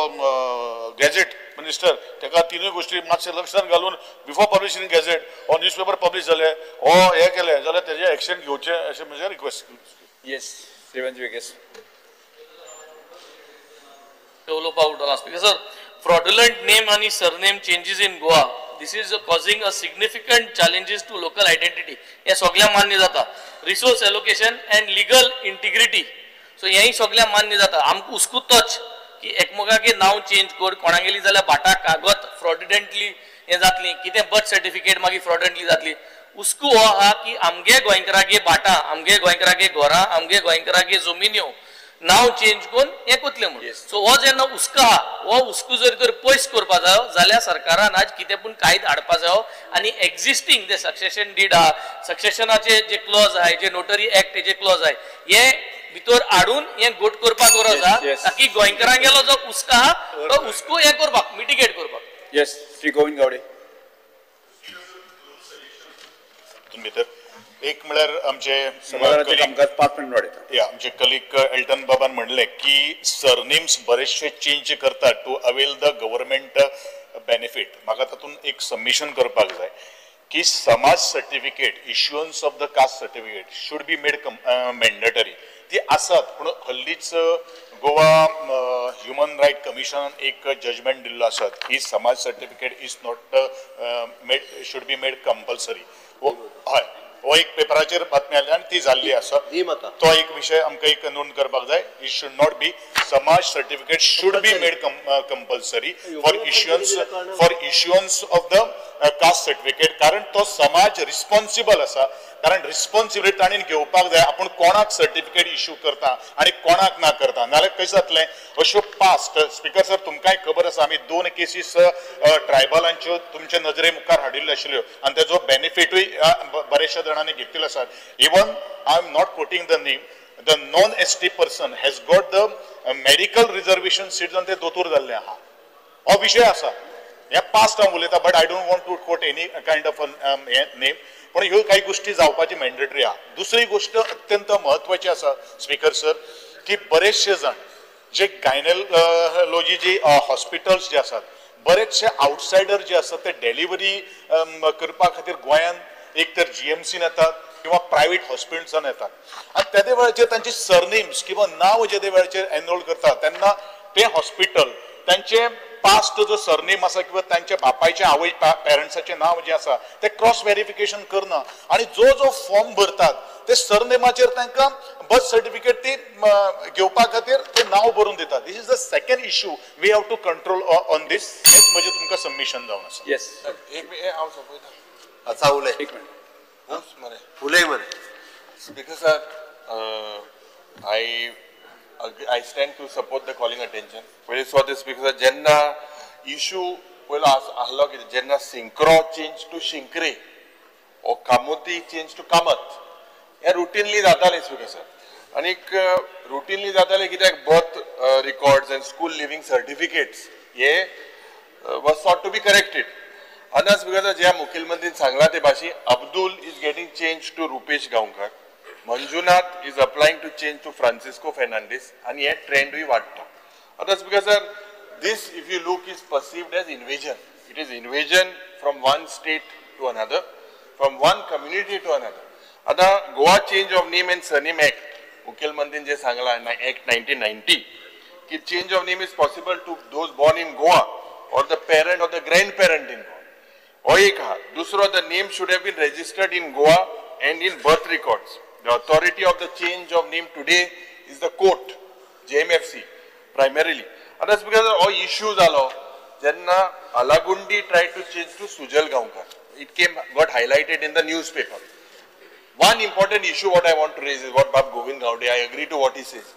गॅझेट मिनिस्टर, तेका तिनूय गोश्टी मातशें लक्षांत घालून बिफोर पब्लिशींग गॅझेट हो न्यूजपेपर पब्लिश जाले हो हें केलें जाल्यार तेजें एक्शन घेवचें अशें म्हजें रिक्वेस्ट. येस, श्रीमंत विकेस. उलोवपाक उरला. स्पीकर सर, fraudulent name आणि surname changes in Goa, this is causing a significant challenges to local identity. हे सगळ्या मान्य जाता. Resource allocation and legal integrity, so हेंय सगळ्या मान्य जाता. आमकां उसकुतच की एकमेकागे नांव चेंज कर, कोणागेली जाल्यार भाटा कागद फ्रॉडुलंटली हें जातली, कितें बर्थ सर्टिफिकेट मागीर फ्रॉडुलंटली जातली. उसकू हो आहा की आमगे गोंयकारागे भाटां, आमगे गोंयकारागे घरां, आमगे गोंयकारागे जमिन्यो नांव चेंज करून हें कोतलें म्हणून. सो हो जेन्ना हुस्को आहा, हो हुस्को जर तर पयस करपा जायो जाल्यार सरकारान आज कितें पूण कायदो हाडपा जायो आनी एक्झिस्टींग जे सक्सेशन did आहा, सक्सेशनाचे जे क्लॉज आहाय, जे नोटरी एक्ट जे क्लॉज आहाय, हे भितर हाडून हें घट करपाक गरज आहा, ताकी गोंयकारांगेलो जो हुस्को आहा तो हुस्को हें करपाक, मिटिगेट करपाक. येस, श्री गोविंद गावडे. भितर एक म्हळ्यार आमचे आमचे कलीग एल्टन बाबान म्हणलें की सरनेम्स बरेचशे चेंज करतात to avail the government benefit. म्हाका तातूंत एक सबमिशन करपाक जाय की Samaj certificate, issuance of the caste certificate should be made mandatory. ती आसात, पूण हल्लीच गोवा ह्युमन रायट कमिशनान एक जजमेंट दिल्लो आसात की Samaj certificate is not made, should be made compulsory. हय, हो एक पेपराचेर बातमी आयली आनी ती जाल्ली आसा. तो एक विशय आमकां एक नोंद करपाक जाय. It should not be, Samaj certificate should be made compulsory for issuance of the caste certificate. कारण तो समाज रिस्पॉन्सिबल आसा, कारण रिस्पॉन्सिबिलिटी ताणें घेवपाक जाय. आपूण कोणाक सर्टिफिकेट इश्यू करता आनी कोणाक ना करता, नाजाल्यार कशें जातलें. अश्यो पास्ट स्पीकर सर तुमकांय खबर आसा, आमी 2 केसीस ट्रायबलांच्यो तुमच्या नजरे मुखार हाडिल्ल्यो आशिल्ल्यो आनी तेजो बेनिफिटूय बरेचशा जाणांनी घेतिल्लो आसा. Even I am not quoting the name, the non S T person has got the medical reservation seat आनी ते दोतोर जाल्ले आहा. हो विशय आसा. हे पास्ट हांव उलयता, but I don't want to quote any kind of name. पण ह्यो काही गोष्टी जावपाची मॅन्डेटरी आहा. दुसरी गोष्ट अत्यंत म्हत्वाची आसा स्पीकर सर, की बरेचशे जाण जे गायनोलॉजी जी हॉस्पिटल्स जे आसात, बरेचशे आउटसायडर जे आसात ते डिलिव्हरी करपा खातीर गोंयांत एक तर जीएमसीन येतात किंवा प्रायव्हेट हॉस्पिटल्सान येतात आनी तेदे वेळाचेर तांचे सरनेम्स किंवा नांव जेदे वेळाचेर एनरोल करतात तेन्ना ते हॉस्पिटल तांचे पास्ट जो सरनेम आसा किंवा तांच्या बापायचे आवय पेरंट्साचें नांव जें आसा तें क्रॉस व्हेरिफिकेशन करना आनी जो जो फॉर्म भरतात ते सरनेमाचेर तांकां बर्थ सर्टिफिकेट ती घेवपा खातीर ते नांव बरोवन दिता. This is the second issue we have to control on this. हेच म्हजें तुमकां सबमिशन जावन आसा. येस, एक हांव सोंपयता. अच्छा, उलय एक मिनट मरे, उलय मरे. Speaker sir, I stand to support the calling attention. पयलीं सुवात स्पीकर सर, जेन्ना इशू पयलो आहलो कितें, जेन्ना सिंक्रो चेंज टू शिंक्रे ओ कामोती चेंज टू कामत, हें रुटीनली जातालें स्पीकर सर. आनीक रुटीनली जातालें कित्याक birth records and school leaving certificates hey was sought to be corrected. आतां स्पीकर सर, ज्या मुखेलमंत्रीन सांगलां ते भाशेन Abdul is getting change to Rupesh Gaonkar, Manjunath is applying to change to Francisco Fernandes, आनी हे ट्रेंडूय वाडटा. आतां speaker sir, this if you look is perceived as invasion. It is invasion from one state to another, from one community to another. आतां Goa change of name and surname act, मुखेलमंत्रीन जे सांगलां act 1990 की change of name is possible to those born in Goa or the parent or the grand parent in Goa, हो एक आहा. दुसरो, the name should have been registered in Goa and in birth records. The authority of the change of name today is the court, JMFC primarily. आतां speaker हो issue जालो जेन्ना Alagundi try to change to Sujal Gaonkar. It came got highlighted in the newspaper. One important issue what I want to raise is what Bab Govind Gaude, I agree to what he says.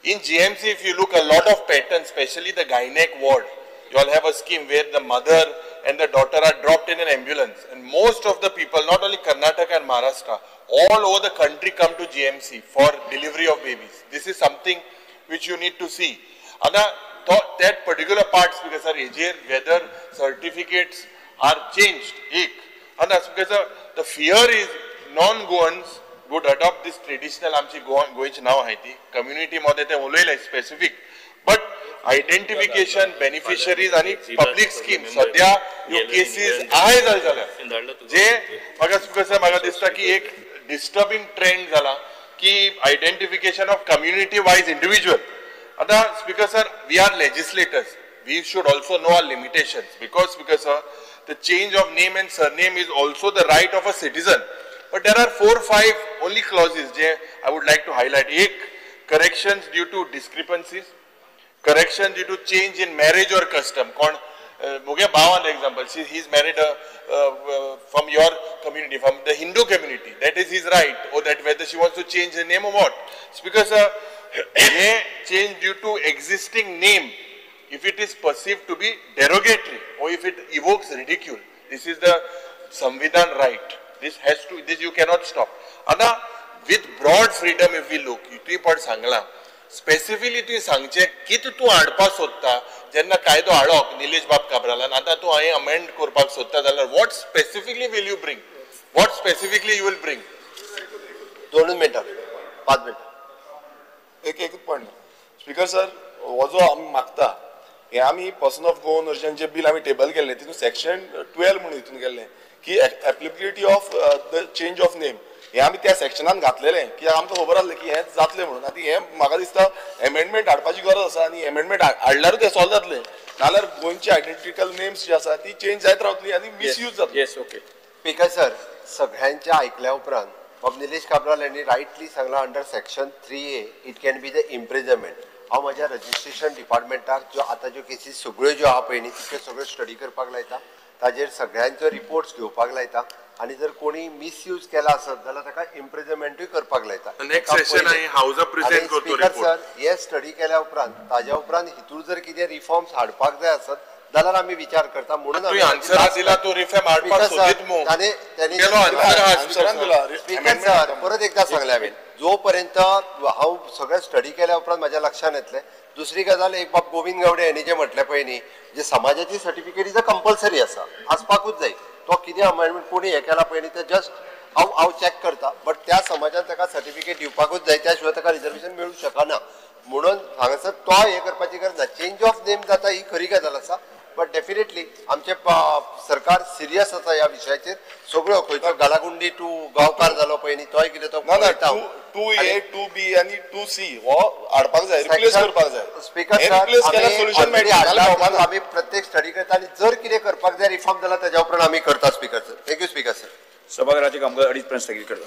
In GMC, if you look, a lot of patterns, especially the gynec ward, you all have a scheme where the mother and the daughter are dropped in an ambulance. And most of the people, not only Karnataka and Maharashtra, all over the country come to GMC for delivery of babies. This is something which you need to see. Ana, that particular part, because sir, whether certificates are changed, ek. Ana, because sir, the fear is non-Goans would adopt this traditional आमची गोंयची नांव आहाय ती community मध्ये ते उलयले specific, but identification beneficiaries आनी public scheme सद्या ह्यो केसीस आहाय जाले जाल्यार जे म्हाका कसं म्हाका दिसता की एक डिस्टर्बिंग ट्रेंड जाला की identification of community wise individual. आतां speaker sir, we are legislators, we should also know our limitations, because speaker sir, the change of name and surname is also the right of a citizen. But there are 4-5 only clauses je I would like to highlight. Ek, corrections due to discrepancies, correction due to change in marriage or custom. Kon muge Bhavan example, he is married from your community, from the Hindu community. That is his right, or that whether she wants to change her name or what. It's because change due to existing name, if it is perceived to be derogatory or if it evokes ridicule. This is the Samvidhan right. This has to, this you cannot stop. Ana, with broad freedom if we look, तुवें पण सांगला specifically तुवें सांगचें कितें तूं हाडपाक सोदता जेन्ना कायदो हाडप निलेश बाब काब्रालान, आतां तूं हांवें अमेंड करपाक सोदता जाल्यार what specifically will you bring, what specifically you will bring? 2 मिनटां, 5 मिनटां. एक एक पॉयंट स्पीकर सर, हो जो आमी मागता हे आमी person of Goan origin J bill आमी टेबल केल्लें तितून सेक्शन 12 म्हणून हितून केल्लें की applicability of the change of name हे आमी त्या सेक्शनान घातलेलें कित्याक आमकां खबर आसलें की हें जातलें म्हणून. आतां हें म्हाका दिसता एमेंडमेंट हाडपाची गरज आसा आनी एमेंडमेंट हाडल्यारूच तें सॉल्व जातलें, नाल्यार गोंयची आयडेंटिकल नेम्स जी आसा ती चेंज जायत रावतली आनी मिसयूज जातली. येस, ओके. स्पीकर सर, सगळ्यांच्या आयकल्या उपरांत बाब निलेश काब्राल हांणी रायटली सांगलां under section 3A it can be the imprisonment. हांव म्हज्या रजिस्ट्रेशन डिपार्टमेंटाक ज्यो आतां ज्यो केसीस सगळ्यो ज्यो आहा पळय न्ही तितक्यो सगळ्यो स्टडी करपाक लायता, ताजेर सगळ्यांचो रिपोर्ट्स घेवपाक लायता आनी जर कोणी मिसयूज केला आसत जाल्यार ताका इम्प्रिजमेंटूय करपाक लायता. नेक्स्ट सेशन हावजा प्रेझेंट करतो स्पीकर सर, हे स्टडी केल्या उपरांत ताज्या उपरांत हितूर जर कितें रिफॉर्म्स हाडपाक जाय आसत जाल्यार आमी विचार करता. म्हणून स्पीकर सर परत एकदा सांगलें हांवें, जो पर्यंत हांव सगळें स्टडी केल्या उपरांत म्हाज्या लक्षांत येतलें. दुसरी गजाल, एक बाब गोविंद गावडे हांणी जें म्हटलें पळय न्ही, जे समाजाची सर्टिफिकेट is a compulsory आसा, आसपाकूच जाय. तो कितें अमेंडमेंट कोणी हें केलां पळय न्ही तें जस्ट हांव चॅक करता, बट त्या समाजान ताका सर्टिफिकेट दिवपाकूच जाय, त्या शिवाय ताका रिजर्वेशन मेळूंक शकना. म्हणून हांगासर तो हें करपाची गरज ना. चेंज ऑफ नेम जाता ही खरी गजाल आसा, बट डेफिनेटली आमचें सरकार सिरियस आसा ह्या विशयाचेर. सगळ्यो खंयचो गालागुंडी टू गांवकार जालो पळय न्ही तोय कितें तो 2A, 2B आनी 2C हो हाडपाक जाय, रिप्लेस करपाक जाय. स्पीकर सर, आमी प्रत्येक स्टडी करता आनी जर कितें करपाक जाय रिफॉर्म जाल्यार ताज्या उपरांत आमी करता speaker sir. Thank you speaker sir. सभाघराचे कामकाज 2:30 पर्यंत स्थगीत करता.